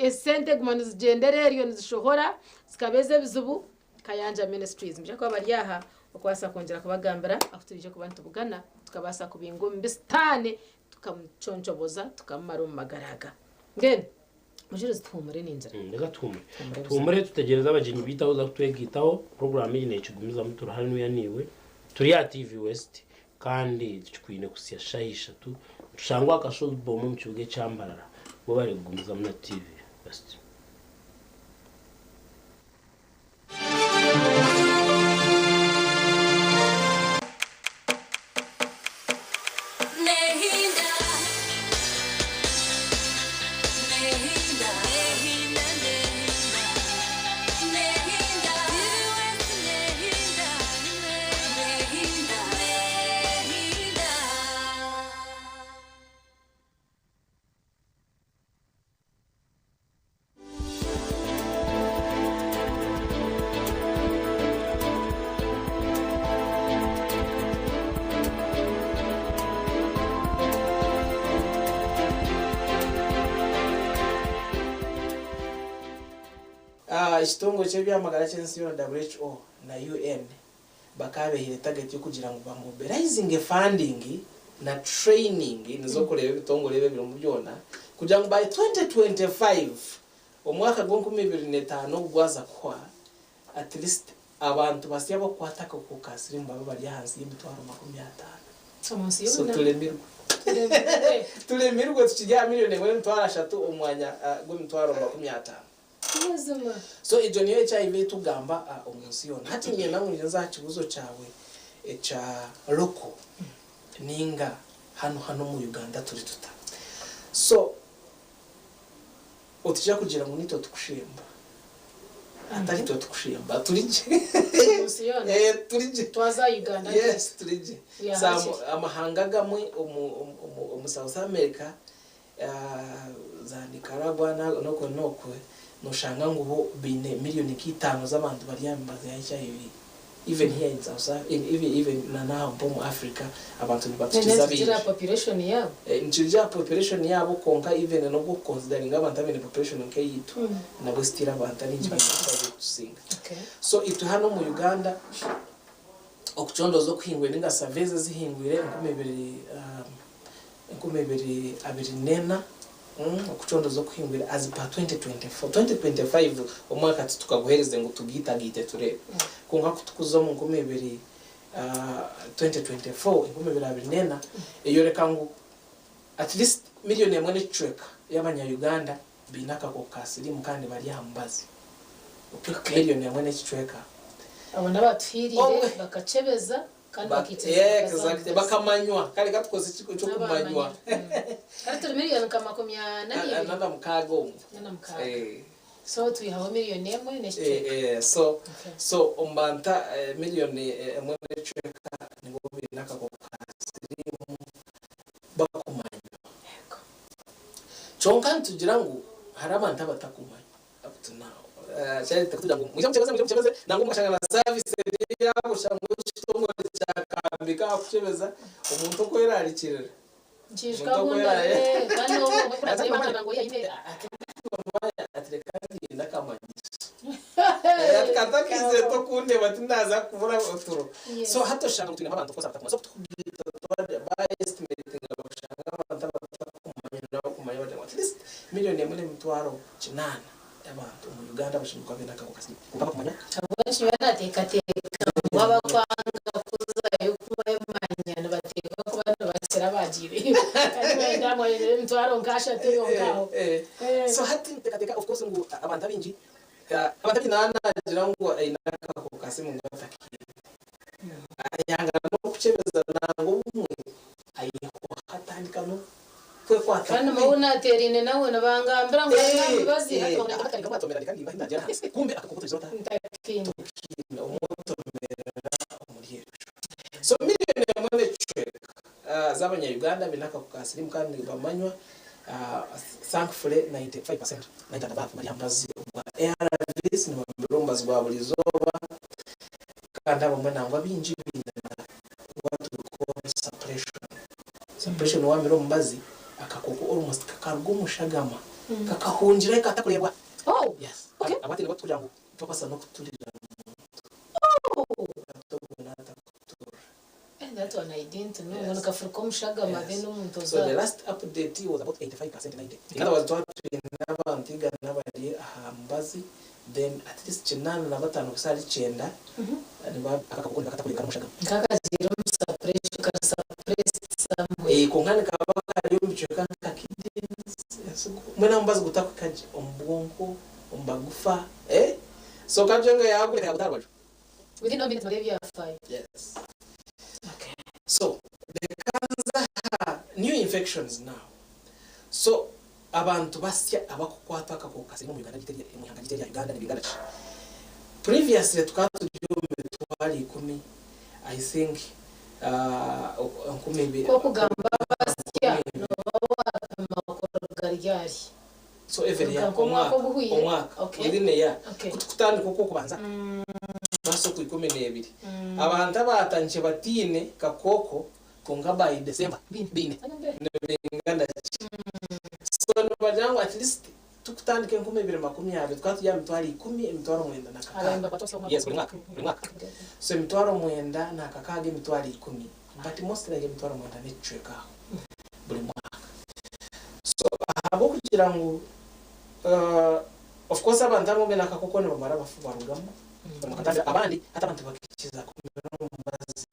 esente guma nizigyendera eryo nizishohora zikabeeza ebizibu. Kayanja Ministries nibaija kuba bari aha okubaasa kwongyera kubagambira ahu turiije kuba nitubugana tukabaasa kubinga omu Sitaane tukamuconcoboza tukamumara omu magara aga. Mbwenu mujurizi tuhumure ningira. Reka tuhumure. Tuhumure tutegyereze abagyenyi baitu ahu oza kutwegaitaho. Puroguraamu egi neekigumizamu turi hanuya naiwe. Turi aha TV West kandi tukikwine kuhitsya shaaha ishatu. Nitushangwa aha Kashozi Boma omu kibuga ekya Mbarara. Bo barikugumizamu na TV West. Nehinda, nehinda, nehinda, nehinda, nehinda, Ekitongore ky'eby'amagara ky'ensi yoona, WHO, na UN bakaba behaire target y'okugira ngu bamobilizinge funding na training nizo kureeba ebitongore ebi ebirimu byona kugira ngu by 2025 omwaka gw'enkumi ibiri n'etaano ogu gwaza kuhwa at least abantu basya abakukwata akakooko ka siriimu babe bari ahansi y'emitwaro 50. Omunsi So yoona. turemirwe. Turemirwe. Turemirwe tukiri aha miriyoni emwe n'emitwaro ashatu omu mwanya gw'emitwaro 50. Mazima. So egyo niyo HIV ei tugamba omu nsi yoona. Hati niinyenda ngu nyije nze aha kibuuzo kyawe ekya local ninga hanu hanu omu Uganda turi tuta. So otiija kugira ngu nitwe tukushemba. Atari itwe tukushemba turi gye. Omu nsi yoona. Turi gye. Twaza Uganda. Yes, turi gye. We are So, hakiri. amahanga agamwe omu South America, za Nicaragua n'okwe n'okwe, noshanga ngu bo baine miriyoni nk'itaano z'abantu bari aha mibazi ya HIV. Even here in South even, even na n'aha mpa omu Africa abantu nibatukiza Nitukira bingi. population yabo. Nikirugirira aha population yaabo kwonka even n'obu okuconsideringa abantu abaine population nk'eyaitu nabwo still abantu abaingi baine HIV kutusinga. So itwe hanu omu Uganda okucondooza okuhingwire ninga surveys ezihingwire 2024, okucondooza okuhingwire as per 2024, 2025 omwaka titukaguheerize ngu tugiitagaite tureebe. Kwonka ku tukuza omu 2000, 2024, 2024, eyoreka ngu at least miriyoni emwe n'ekicweka y'abanya-Uganda baine akakooko ka siriimu kandi bari aha mubazi. Miriyoni emwe n'ekicweka. Abo n'abatuhiiriire bakakyebeza kandi bakaikiriza bakaza aha mubazi. Bakamanywa. Kare ka tukozese eky'okumanywa. Kare turi miriyoni nka 42. 46 omwo. 46. So twihaho miriyoni emwe n'ekicweka. So so omu bantu miriyoni emwe n'ekicweka nibo baine akakooko ka siriimu bakumanywa. Kyonka nitugira ngu hariho abantu abatakumanywa up to now. Kyareta kutugira ngu mwije mukyebeze, mwije mukyebeze, nangwa mukashanga na service eri yaabo oshanga ekitongore kyakambika aha kukyebeza omuntu okwerarikirira. Nkiijuka Omuntu obu ndabire kandi obu obwe kuratire bangambira ngu oyi aine. Ati reka ngende akamanyiso. Ati katakiizire tokundeeba tindaaza kubura oturo. So hati oshanga ngu twinemu abantu of course abatakumanya. So kutukugaita ba estimatinga bashanga abantu abatakumanya n'abakumanya bagira ngu at least miriyoni emwe n'emitwaro kinaana y'abantu omu Uganda bashemereire kuba baine akakooko ka siriimu. Kwonka abakumanya. Ahabw'enki nyowe naateekateeka ngu abakwanga kuzayo kumanya nibateekwa kuba nibakira abaagiireyo kandi wenda mwayongyera emitwaro nk'ashatu eyo nk'aho. So hati niteekateeka of course ngu abantu abaingi naaba naagira ngu aine akakooko ka siriimu ngu atakiine. Ayanga n'okukyebeza nangwa obumwe ayehwaho atandika n'okwekwata Kandi kubi. ou naateeraine nawe nibangambira ngu aine aha mibazi hati Kumbe akakooko tugize ota? Ntakiine. Tokiine omutomerera omuri ebyo. So miriyoni emwe n'ekicweka z'abanya-Uganda baine akakooko ka siriimu kandi nibamanywa. Thankfully 95% 90 and above bari aha mubazi gwa ARVs, nibamira omubazi gwa buri izooba kandi abamwe nangwa baingi baine na what we call suppression. Suppression wamira omubazi akakooko almost kakaruga omu shagama kakahungirayo katakureebwa. Yes. Abati nibwo tukugira ngu tobaasa n'okuturira omuntu. Atobona atakuturira. That one I didn't know. Ngo nikafuruka omushagama then omuntu So the ozaara. last update was about 85% 90. In other words, twaba twine abantu 100 abari aha mubazi then at least 85 kuhitsya ahari 90 niba akakooko nibakatakureebeka n'omushagama. Nk'akagiire omu suppression, kari suppressed somewhere. Kwonka nikaba kari omu bicweka nka kidneys, ensigo, mbwenu aha mubazi gutakuhika gye omu bwonko, omu magufa, eh? So kagira ngu yaagureka yaguta aha rubaju. Within no minutes mara ebyafaayo. Yes. So reka nze aha new infections now. So abantu basya abakukwatwa akakooko ka siriimu omu Uganda omu ihanga ryaitu erya Uganda nibingana ki? Previously tukaba turi omu 100,000 I think 2000. Ku okugamba basya nooba waapima kuruga ryari? So every year, Kuruga nk'omwaka omwaka, oguhweire? omwaka, within a year. Ku tukutandika okw'okubanza mwasi ogwa 12, abantu abaatandikire bataine kakooko kwonka by December baine, nibingana ki? So nibagira ngu at least. Tukutandika 2020 tukaba turi aha 100,000 96,000. Yes, buri mwaka, buri mwaka. So 96,000 100,000 but mostly like 9000 n'ekicweka aho buri mwaka. So ahabw'okugira ngu of course abantu abamwe baine akakooko nibamara bafa barugamu bakatandika abandi hati abantu bakikiza kumira omubazi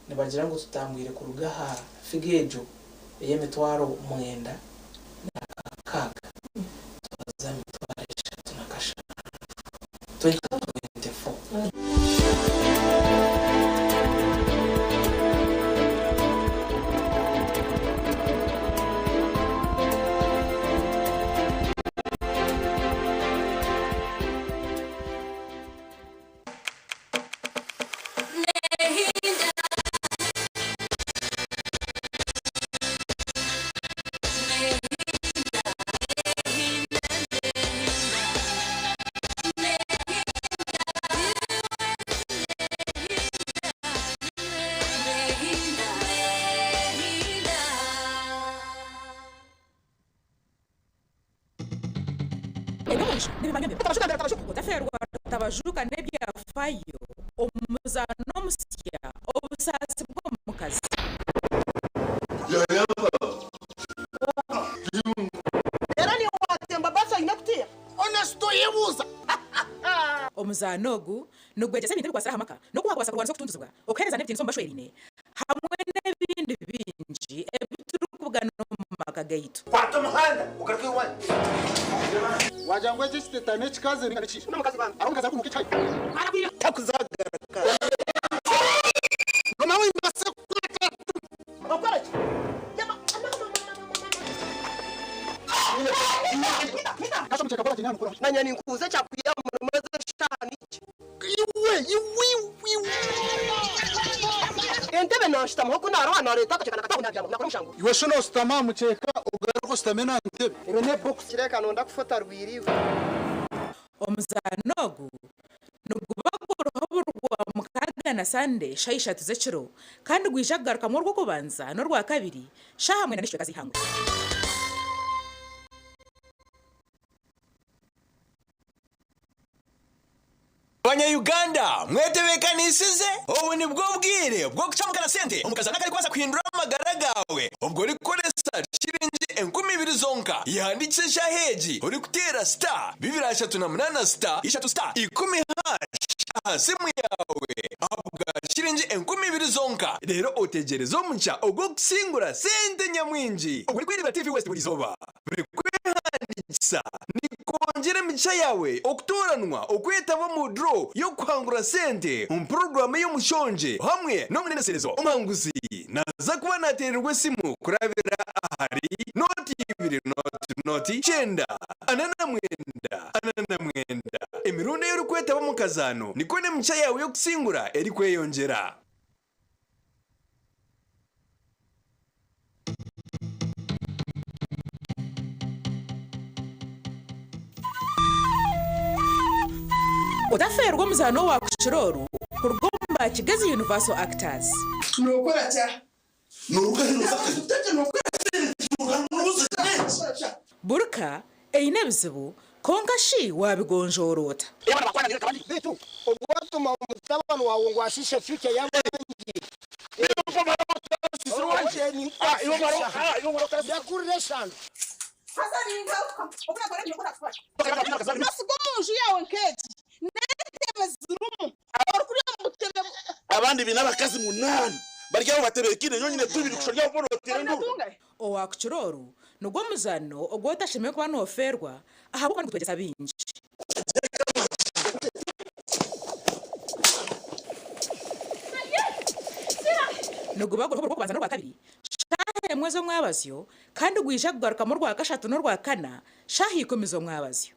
nibagira ngu tutambwire kuruga aha figa egyo ey'e96,000 twaza aha 37,000 2024. Eby'omugisha nibimanywa mbere. Otafeerwa Rutabajuka n'ebyafayo omu muzaano omusya Obusaasi bw'omukazi. Omuzaano ogu nigwegyesa ebintu ebikwatsire aha maka n'oku waakubaasa kurwanisa okutuntuzibwa, okuheereza n'ebitiinisa omu bashweraine hamwe n'ebindi bingi ebi turikubugana omu maka gaitu. Kwata omuhanda ogaruke owanyu. Wagira ngu eki ekiteta n'ekikazi ninga n'ekishaija. Hariho omukazi arikunuuka ekihayi. Takuzagaruka. Manya ninkubuuza ekyakwiha aha murimo ezi eshaaha nikye. Iwe, iwe, iwe, iwe. Entebe nanshutamaho ku naroha nareeta akakyeka nakataho nabyama nakora omushango. Iwe shi noshutama aha mukyeka ogaruke oshutame n'aha ntebe? Ebe n'ebokisi. Kireka nonda kufa otarwire iwe. Omuzaano ogu niguba guriho buri Rwamukaaga na Sande shaaha ishatu z'ekiro kandi gwija kugarukamu Orwokubanza n'Orwakabiri shaaha mwenda n'ekicweka z'eihangwe. Banya-Uganda mwetebeekanisize? Obu nibwo bwire bw'okucamukana sente omu kazaano akarikubaasa kuhindura amagara gaawe obwo orikukoresa shiringi 2000 zonka. Yehandiikise eshaaha egi orikuteera star 238 star 3 star 10 hash aha simu yaawe ahabwa shiringi 2000 zonka reero otegyereze omugisha ogw'okusingura sente nyamwingi obwo orikwereebera TV West buri izooba. Buri kwehandiikisa nikwongyera emigisha yaawe okutooranwa okwetaba omu draw y'okuhangura sente omu puroguraamu ey'omushongye hamwe n'omuneneserezo. Omuhanguzi naaza kuba naateererwa esimu kurabira ahari nooti ibiri nooti nooti kyenda 49 49. Emirundi ei orikwetaba omu kazaano nikwo n'emigisha yaawe y'okusingura erikweyongyera. Otafeerwa omuzaano owa kukira oru kuruga omu ba Kigezi Universal Actors. Buri ka eine ebizibu, kwonka shi waabigonjoora ota? Beitu obwo watuma omutabani waawe ngu ashiishe future y'abandi. Ndakurira eshano. Nosiga omu nju yaawe nk'egi n'entebe zirimu, orikurya omu butebe. Abandi baine abakazi munaana bari aho batebeekaine, nyowe nyine tubiri kusha ori aho boona oteera enduuru. Owaakukira oru nigwo muzaano ogu otashemereire kuba noofeerwa ahabw'okuba nigutwegyesa bingi. Niguba guriho buri Rwokubanza n'Orwakabiri shaaha emwe z'omwabazyo kandi gwija kugarukamu Orwakashatu n'Orwakana shaaha ikumi z'omwabazyo.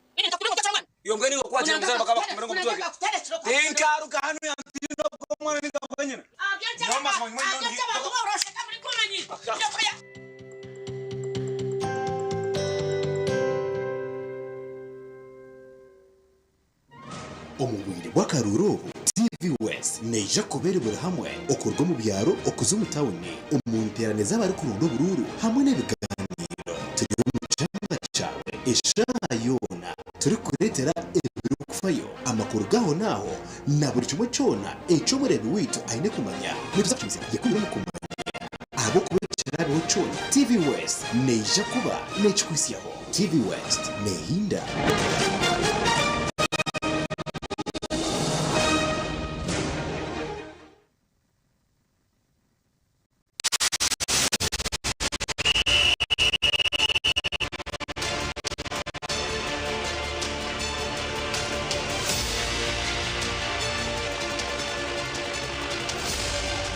Omu bwire bw'akaruuru obu, TV West neija kuba eri buri hamwe okuruga omu byaro okuza omu tawuni omu nteerane z'abarikuronda oburuuru hamwe n'ebigaaniiro. Turi omu kyanga kyawe. Eshaaha yoona turikukureetera ebirikufayo, amakuru g'ahonaaho na buri kimwe kyona eki omureebi waitu aine kumanya. Nituza kukimisya yekumire omu kumanya ahabw'okuba ekiraabeho kyona, TV West neija kuba neekikuhitsyaho. TV West neehinda.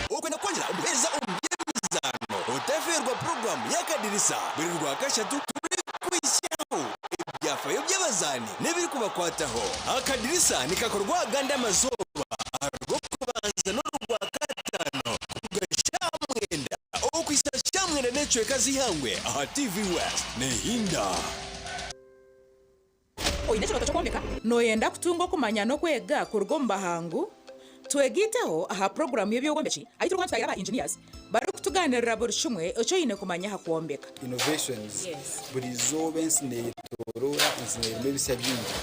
Okwenda kwongyera obuheereza omu by'emizaano, otafeerwa puroguraamu y'akadirisa buri Rwakashatu turikuhitsyaho ebyafayo by'abazaani n'ebirikubakwataho. Akadirisa nikakorwa agandi amazooba Arw'okubanza n'Orwakataano kuruga shaaha mwenda okuhitsya shaaha mwenda n'ekicweka z'eihangwe aha TV West. Nehinda. Oine ekirooto ky'okwombeka? Nooyenda kutunga okumanya n'okwega kuruga omu bahangu? Twegaiteho aha puroguraamu y'eby'obwombeki ahu turikuba nitutaayaayira aba engineers barikutugaaniirira buri kimwe eki oine kumanya aha kwombeka. Innovations, Buri izooba ensi neyetoroora, ensi nerimu ebisya bingi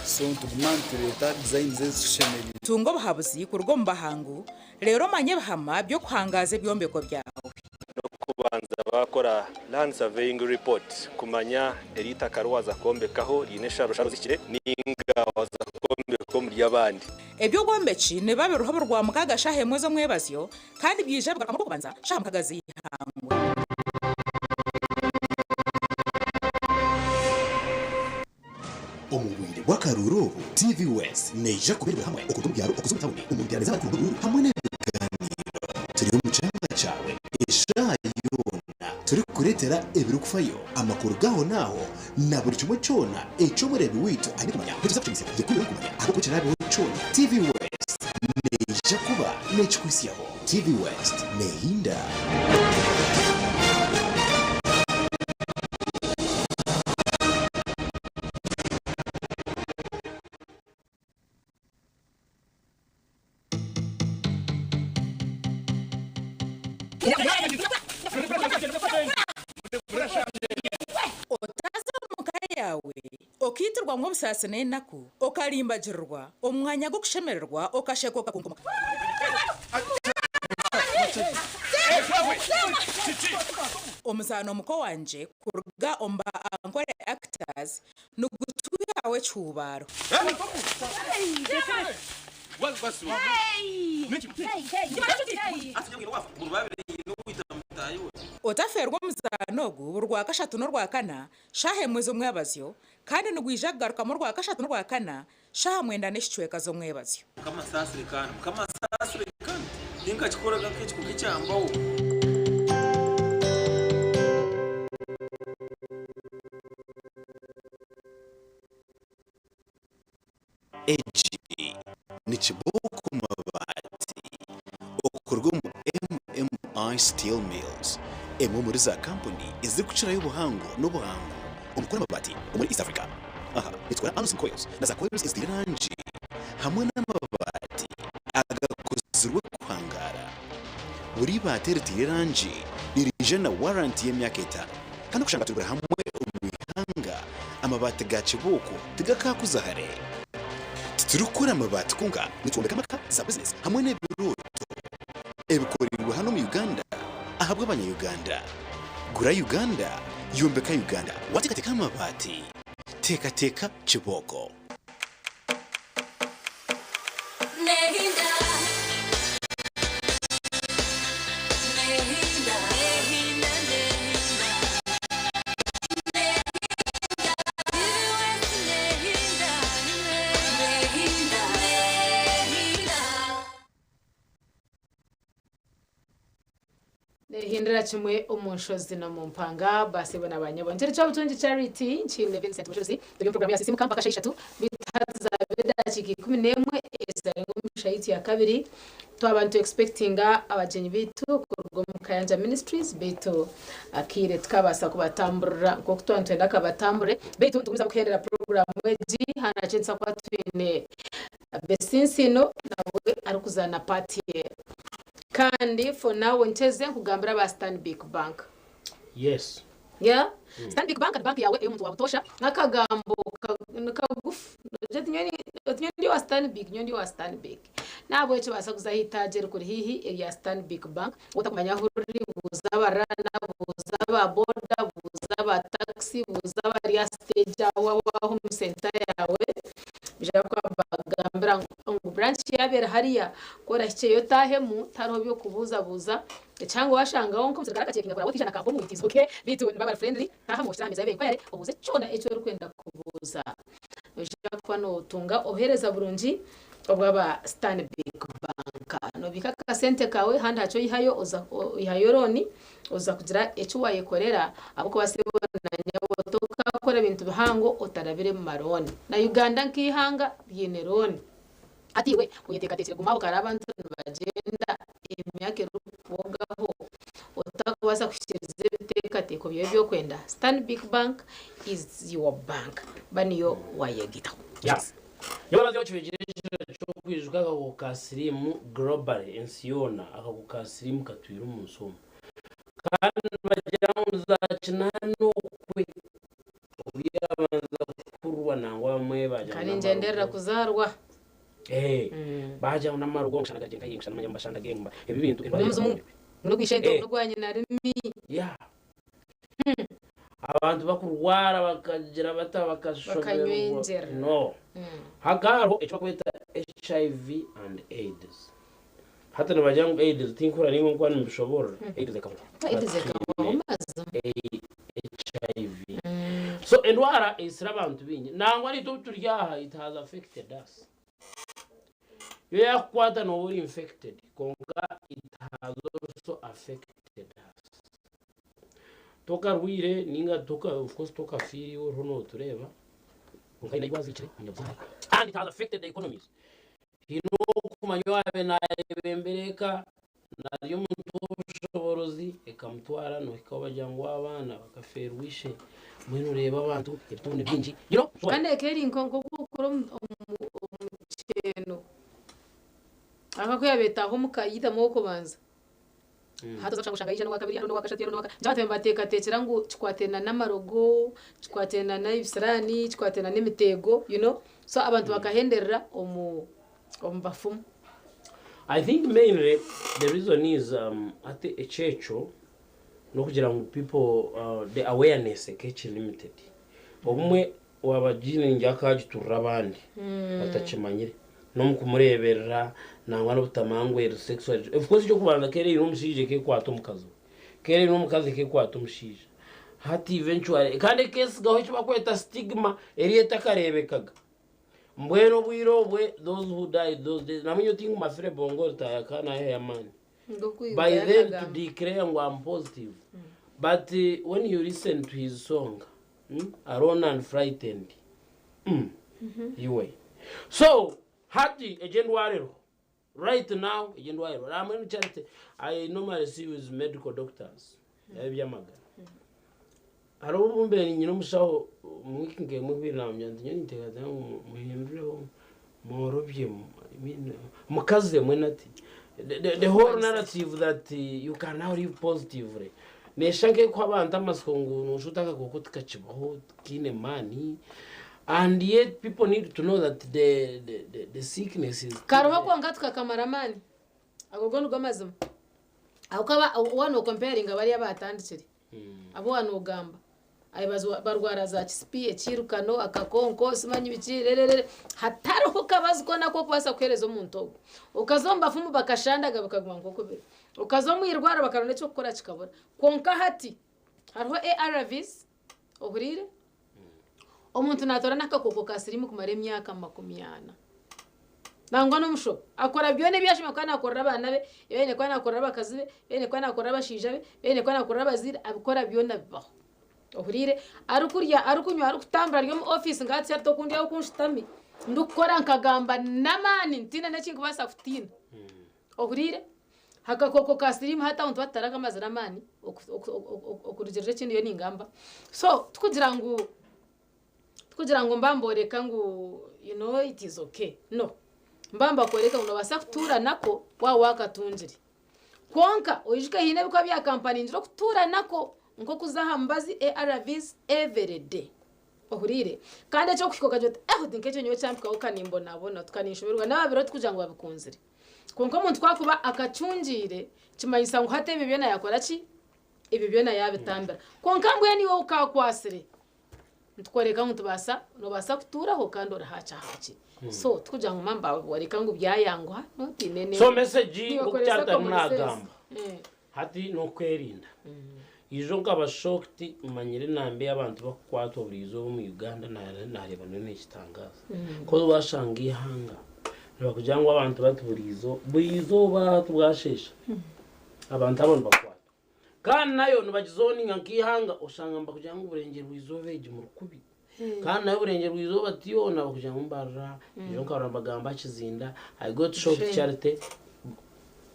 so nituguma nitureeta designs ezitushemereire. Tunga obuhabuzi kuruga omu bahangu reero omanye ebihama by'okuhangaaza ebyombeko byawe. N'okubanza baakora Land Surveying Report kumanya eri itaka riwaza kwombekaho riine ensharosharo zihikire ninga waza kwombeka omuri abandi. Eby'obwombeki nibiba biriho buri Rwamukaaga shaaha emwe z'omwebazyo kandi byaija bigarukamu Orwokubanza shaaha mukaga z'eihangwe. Omu bwire bw'akaruuru obu, TV West neija kuba eri hamwe okuruga omu byaro okuza omu tawuni omu nteerane z'abarikuronda oburuuru hamwe n'ebigaaniiro. Turi omu kyanga kyawe eshaaha yoona turikukureetera ebirikufayo, amakuru g'ahonaaho na buri kimwe kyona eki omureebi waitu aine kumanya. Nituza kukimisya yekumire omu kumanya ahabw'okuba ekiraabeho kyona, TV West neija kuba neekikuhitsyaho. TV West neehinda. Otaza omu ka yaawe okaitirwamu obusaasi n'enaku, okarimbagirirwa omu mwanya gw'okushemererwa okasheka okakunkumuka. Omuzaano muko wangye kuruga omu ba Ankole Actors nigutwihaho ekihuubaaro. Otafeerwa omuzaano ogu buri Rwakashatu n'Orwakana shaaha emwe z'omwebazyo kandi nigwija kugarukamu Orwakashatu n'Orwakana shaaha mwenda n'ekicweka z'omwebazyo. Mukama nsaasire kandi Mukama nsaasire kandi tinkakikoraga nk'ekikuka ekyambaho. Egi ni kibooko mabaati okuruga omu MMI Steel Mills, emwe omuri za kampuni ezirikukirayo obuhango n'obuhangu omu kukora amabaati omuri East Africa. Aha nitukora Alusim Coils na za coils ezitaire erangi hamwe n'amabaati agakozirwe kuhangaara. Buri ibaati eritaire erangi niriija na waranti y'emyaka etaano kandi okushanga turi buri hamwe omu ihanga, amabaati ga kibooko tigakaakuza hare. Titurikukora amabaati kwonka, nitwombeka amaka, za bizinesi hamwe n'ebirooto ebikoreirwe hanu omu Uganda ahabw'abanya-Uganda. Gura Uganda, yombeka Uganda. Waateekateeka aha mabaati, teekateeka kibooko. Nehindira kimwe omu nshozi n'omu mpanga. Baasebo na baanyabo, nkiri Kyobutungi Charity, nkiine Vincent Mushozi, turi omu puroguraamu ya Sisiimuka mpaka shaaha ishatu, beitu hati zaaba edaakiika 11 ezitarengwa omu shaaha yaitu ya kabiri. Twaba nitu expectinga abagyenyi baitu kuruga omu Kayanja Ministries beitu akaire tikabaasa kubatamburira nk'oku twaba nitwenda kabatambure. Beitu nitugumizamu kuheerera puroguraamu egi hanu ahakyensa kuba twine Besinsiino nawe arikuzaana paati ye. Kandi for now nkyeze nkugambire aba Stanbic Bank. Yes. Yeah. Stanbic Bank ni bank yawe ey'omuntu wa butoosha n'akagambo ni kagufu Nogira oti nyowe oti nyowe ndi owa Stanbic nyowe ndi owa Stanbic N'ahabw'ekyo obaasa kuza aha itaagi erikuri haihi erya Stanbic Bank waaba otakumanya ahu riri buuza abarana buuza aba boda buuza aba takisi buuza abari aha siteegi aho aho omu senta yaawe baija kuba nibakugambira ngu branch yaaba eri hariya ku orahikyeyo otaahemu tihariho by'okubuuzabuuza Ekihango washangaho nk'omusirikare akacekinga kuraba otiija na ka bomu it is ok beitu nibaba bari friendly taahamu oshutame aha meeza y'aba enquiry obuuze kyona eki orikwenda kubuuza. Noija kuba notunga obuheereza burungi obwaba Stanbic Bank. Nobiika akasente kaawe handi hakye oihayo oza oihayo loan oza kugira eki wayekorera ahabw'okuba sebo na nyabo tokakora ebintu bihango otarabire mu ma loan. Na Uganda nk'eihanga ryine loan. Hati iwe oyeteekateekire kuguma aho kare abantu nibagyenda emyaka erikukubogaho otarikubaasa kuhikiiriza ebiteekateeko byawe ebi orikwenda? Stanbic Bank is your bank. Ba niyo waayegaitaho. Nyowe kibegire ekiro ky'okwijuka akakooko ka siriimu globally ensi yoona akakooko ka siriimu katwire omu nsi omu kandi nibagira ngu niza kinaana okwe obu yabanza kuhurwa nangwa abamwe bagira ngu Kare ningyenderera n'amarogo. kuzaarwa. Eh, bagira ngu n'amarogo ngu shana gagye nkahi ngu shana manya mbashanda ge ngu ebi bintu Guri omuzimu, guri ogwa ishento, Eh. guri ogwa nyinarimi. Yeah. Abantu bakurwara bakagira bata bakashoberwa. Bakanywengyera. No. Hakaba hariho eki bakweta HIV and AIDS. Hati nibagira ngu AIDS tinkura nimwe nkuba nimbishoborora. AIDS ekabaho. AIDS ekabaho mazima. HIV. So endwara eisire abantu baingi. Nangwa naitwe obu turi aha it has affected us. Yo yakukwata nooba ori infected kwonka it has also affected us. Tokarwaire ninga toka of course tokafiire iwe oriho nootureeba kwonka haine ahu waziikire omunyabuzaare and it has affected the economies. Haine okumanya owaabaire naayebembera eka nari omuntu w'obushoboorozi ekamutwara noohikaho bagira ngu abaana bakafeerwa ishe mbwenu oreeba abantu ebitondo bingi you know Kandi eka eri nk'okukura omu kyeno. Ahabw'okuba ku yaabaire etaaha omuka yaitamu ow'okubanza. Hati oza kushanga oshanga yaija n'owakabiri hariho n'owakashatu hariho n'owaka nikyo abantu nibateekateekyera ngu kikwataine n'amarogo, kikwataine n'ebisiraani, kikwataine n'emiteego you know so abantu bakahenderera omu omu bafumu. I think mainly the reason is hati ekyekyo n'okugira ngu people the awareness ekekiri limited. Obumwe waaba giine ningira akaagiturira abandi batakimanyire n'omu kumureeberera nangwa n'obutamangweri sexually. Of course eky'okubanza ka eri eine omushaija ekeekwata omukazi we, ka eri eine omukazi ekeekwata omushaija. Hati eventually kandi ekeesigaho eki barikweta stigma eri etakareebekaga. Mbwenu obwire obwe those who died those days namwe nyowe tinguma fire bongo ritaya ka naheya amaani. By then to declare ngu am positive but when you listen to his song alone and frightened umm iwe so hati egyo endwara eriho right now egyo endwara eriho namwe charity I normally see with medical doctors ebyamagara Hariho obu mbaire nyine omushaho omu wiiki nk'emwe ehweire naamanya nti nyowe ninteekateeka ngu muhindureho mworobye I mean mukaze mbwenu hati the the whole narrative that you can now live positively neeshusha nk'erikuha abantu amatsiko ngu noshusha oti akakooko tikakibaho tikaine maani and yet people need to know that the the the sickness is still Kariho there. kwonka tukakamara amaani. Ago go nigo mazima. Ahabw'okuba waaba nookomparinga bariya abaatandikire Abu waaba noogamba ahi barwara za kisipi, ekiirukano, akakonko, simanyi biki rererere hatariho kabazi koona aku orikubaasa kuheereza omuntu ogwo. Okaza omu bafumu bakashandaga bikaguma nk'oku biri. Okaza omu irwariro bakaronda eky'okukora kikabura. Kwonka hati hariho ARVs, ohuriire? Omuntu naatoora n'akakooko ka siriimu kumara emyaka makumiana. Nangwa n'omushobo. Akora byona ebi ashemereire kuba naakorera abaana be, ebi aine kuba naakorera abakazi be, ebi aine kuba naakorera abashaija be, ebi aine kuba naakorera abazaire, abikora byona bibaho. Ohuriire? Arikurya, arikunywa, arikutambura, ari omu ofiisi nka hati hati oku ndi aho oku nshutami, ndikukora nkagamba n'amaani ntiine n'eki ndikubaasa kutiina. Ohuriire? Akakooko ka siriimu hati aho nituba tutarakamazire amaani okurugiirira eki ndiyo ningamba. So tikugira ngu tikugira ngu mba mboreka ngu you know it is okay no. Mba mbakworeka ngu nobaasa kutuura nako waaba waakatungire. Kwonka oijuke haine ebikuba byakampaningire okutuura nako. Nk'okuza aha mubazi ARVs everyday. Ohuriire? Kandi eky'okuhika okagira oti eh oti nk'ekyo nyowe kyampikaho ka nimbonabona oti ka ninshoberwa n'ababiro tikugira ngu babikunzire. Kwonka omuntu ku akuba akacungiire kimanyisa ngu hati ebyo byona yaakora ki? Ebyo byona yaabitambira. Kwonka mbwenu iwe okaakwasire, nitukworeka ngu nitubaasa noobaasa kutuuraho kandi ori haaki haaki. So tikugira ngu mamba woreka ngu byayanguha notiine So message Nibakoresa nk'oku Charity arimu common sense. naagamba. Hati n'okwerinda. Ijo nkaba shocked manyire enamba ei abantu bakukwatwa buri izooba omu Uganda nareeba nyowe nekitangaaza. Coz washanga eihanga nibakugira ngu abantu bati buri izooba buri izooba hati bwasheesha abantu abo nibakwatwa. Kandi nayo nibagizoninga nk'eihanga oshanga nibakugira ngu burengyerwa izooba egi muri kubi. Kandi nayo burengyerwa izooba ti yoona bakugira ngu mbarira ijo nkarora nibagamba Kizinda I got shocked Charity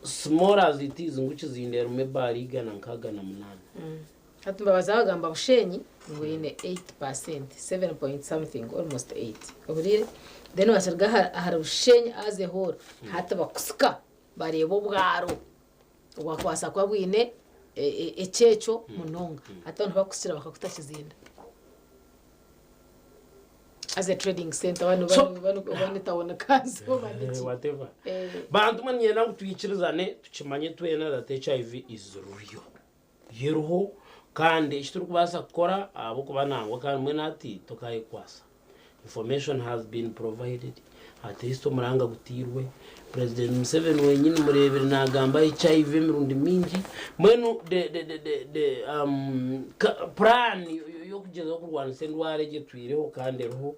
small as it is ngu Kizinda erimu ebaara 168. Hati nibabaza bagamba Bushenyi ngu eine 8%, seven point something almost eight ohuriire? Then wakiruga ahari Bushenyi as a whole hati bakusika bareeba obwaro obwakubaasa kuba bwine ekyekyo munonga hati aho nibakusikira bakakuta Kizinda as a trading center banu So- banu banu ni town council oba niki. Whatever. Eh. Bantu mwe niinyenda ngu twikirizane tukimanye twena that HIV is real. Eriho kandi eki turikubaasa kukora ahabw'okuba nangwa kandi mbwenu hati tokayekwasa. Information has been provided, at least omuranga gutairwe, President Museveni wenyini mureebire nagamba HIV emirundi mingi, mbwenu the, the, the, the, the, um, ka- plan y'okugyezaho kurwanisa endwara egi etwireho kandi eriho,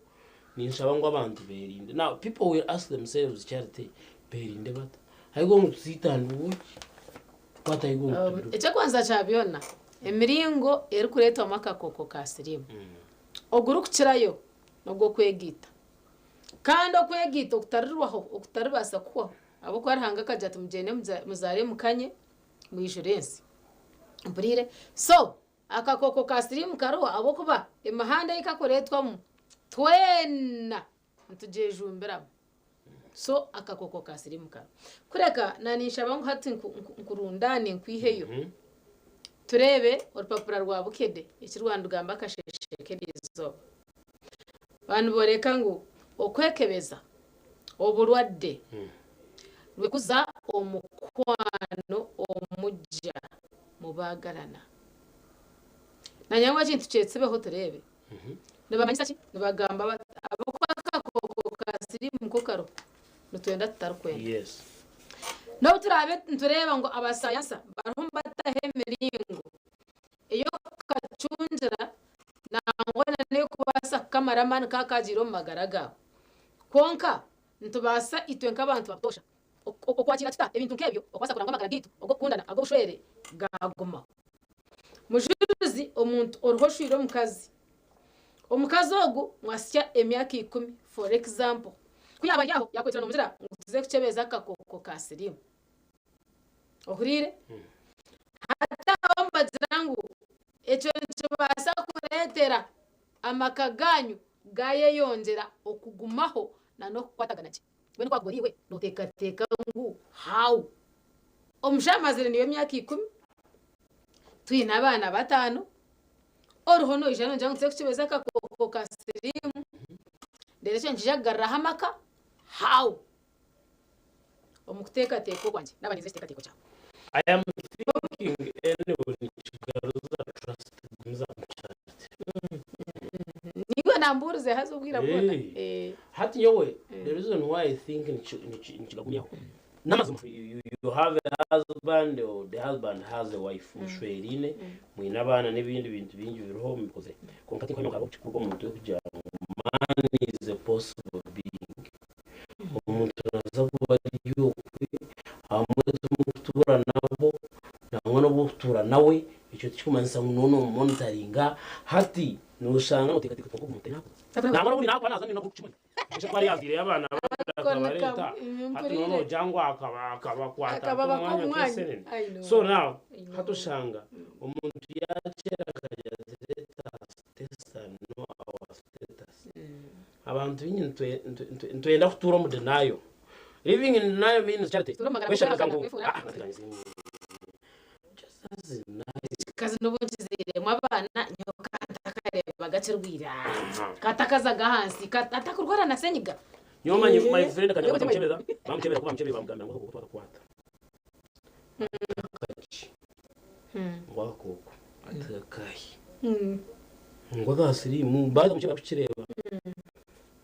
ninshaba ngu abantu berinde. Now people will ask themselves Charity, berinde bata? Ahigo ngu tusiitane obwoki, kwata ahigo ngu tubiruke. Eky'okubanza kya byona, emiringo erikureetwamu akakooko ka siriimu. Ogurikukirayo n'ogw'okwegaita. Kandi okwegaita okutarirwaho, okutaribaasa kuhwaho, ahabw'okuba Ruhanga akagira ati, Mugyende muzaare mukanye, mwijure ensi. Mpuriire? So, akakooko ka siriimu kariho ahabw'okuba emihanda ei kakureetwamu, twena nitugyejumbiramu. So, akakooko ka siriimu kariho. Kureka naaninshaba ngu hati nkurundaane nkwiheyo. Tureebe orupapura rwa Bukedde eki rwandugamba akasheeshe k'eriizooba. Baaba nibooreka ngu okwekebeza oburwadde nikuza omukwano omugya mu baagarana. Naanye ngu ekintu kyetsibeho tureebe. Nibamanyisa ki? Nibagamba bati ahabw'okuba akakooko ka siriimu ko kariho, nitwenda tutarikwenda. N'obu turaabe nitureeba ngu abasayansa bariho nibataho emiringo ey'okukacungira nangwa n'ey'okubaasa kukamara amaani kaakaagiire omu magara gaawe, kwonka nitubaasa itwe nk'abantu ba butoosha okwakiira tuta ebintu nk'ebyo okubaasa kuranga amagara gaitu ag'okukundana ag'obushwere gaagumaho? Mujurizi omuntu oriho oshwire omukazi. Omukazi ogu mwasya emyaka ikumi for example ku yaaba ari aho yakwetera nomugira ngu tuze kukyebeza akakooko ka siriimu. Ohuriire? Hati aho nibagira ngu ekyo nikibaasa kureetera amaka gaanyu gaayeyongyera okugumaho na n'okukwatagana gye. Mbwenu ku wakuba ori iwe nooteekateeka ngu how? Omushaija amazire naiwe emyaka ikumi, twine abaana bataano, Oriho noija nogira ngu tuze kukyebeza akakooko ka siriimu reero ekyo nikiija kugaruraho amaka? How? Omu kuteekateeka okwangye naaba ninza ekiteekateeko kyawe. I am thinking anyway nikigaruza trust gumizamu Charity. Niiwe nambuurize haza obwira bwona. Hati nyowe the reason why I think nikigagumyaho N'amazima you have a husband or the husband has a wife mushweriine mwine abaana n'ebindi bintu bingi biriho mubikozire kwonka tinkuhamya ngu hariho kikuruga omu mutwe kugira ngu man is a possible being omuntu naza kuba ari okwe abamwe timukutuura nabo nangwa n'obu orikutuura nawe ekyo tikikumanyisa ngu niiwe nomumonitaringa hati noshanga noteekateeka oti kwonka ogu muntu aine nangwa n'obundi nakuba naza naine ogurikukimanya. Ekyo ku yazaire abaana babiri akabareeta, hati noona ogira ngu akabakwata nk'omwanya nk'ensenene. So now hati oshanga omuntu yakyera akagira ati let us test and know our status. Abantu baingi nitwenda kutuura omu denial. Living in denial means Charity, kweshabiza ngu ah just as nice. Ekikazi n'obu nkizairemu. Akirwire katakazaga ahansi atakurwara na senyiga. Nyowe manye my friend akajya bakamukyebera bamukyebera ku bamukyebera bamugambira ngu akakooko twakakwata akaki ngu akakooko ati akahi ngu aka siriimu baaza kumukyebera kukireeba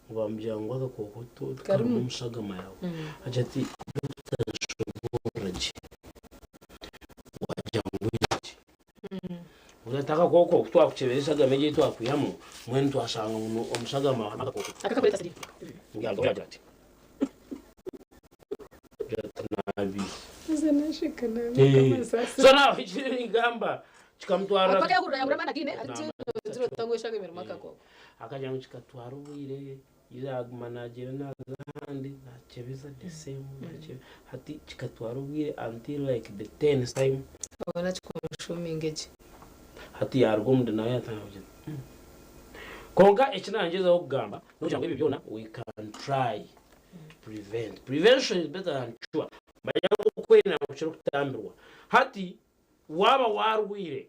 ngu bamugira ngu akakooko tikarimu omu shagama yaawe agira ati tutashoboorora gye wagira ngu ki Ati akakooko oku twakukyebera eshagama egi ei twakwihamu mbwenu twashanga ngu omu shagama harimu akakooko. Yarugaho yaagira ati So now ekirikugamba kikamutwarira akagira ngu kikatwara obwire yaguma naagyenda naaza ahandi naakyebeza the same hati kikatwara obwire until like the tenth time. Abona kikonshuminga gye. Hati yaaruga omu denial yatandika kugira ati mm. Kwonka eki nangyezaho kugamba n'okugira ngu ebyo byona we can try to prevent. Prevention is better than cure. Manya ngu okwerinda nikukira okutambirwa. Hati waaba waarwaire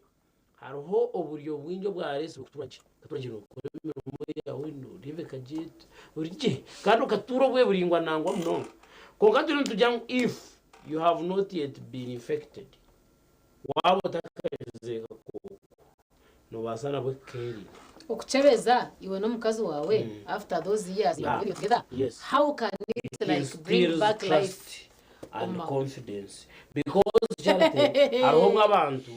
Hariho oburyo bwingi obwareetsirwe kutuura gye. Okatuura gye nookora emirimo yaawe, nooreebeka gye, ori gye kandi okatuura obwire buraingwa nangwa munonga. Kwonka turiyo nitugira ngu if you have not yet been infected, waaba otakagizire kakooko, noobaasa nabwo kukeerinda. Okukyebeza iwe n'omukazi waawe after those years you have been together, how can it like bring back life and confidence because Charity hariho nk'abantu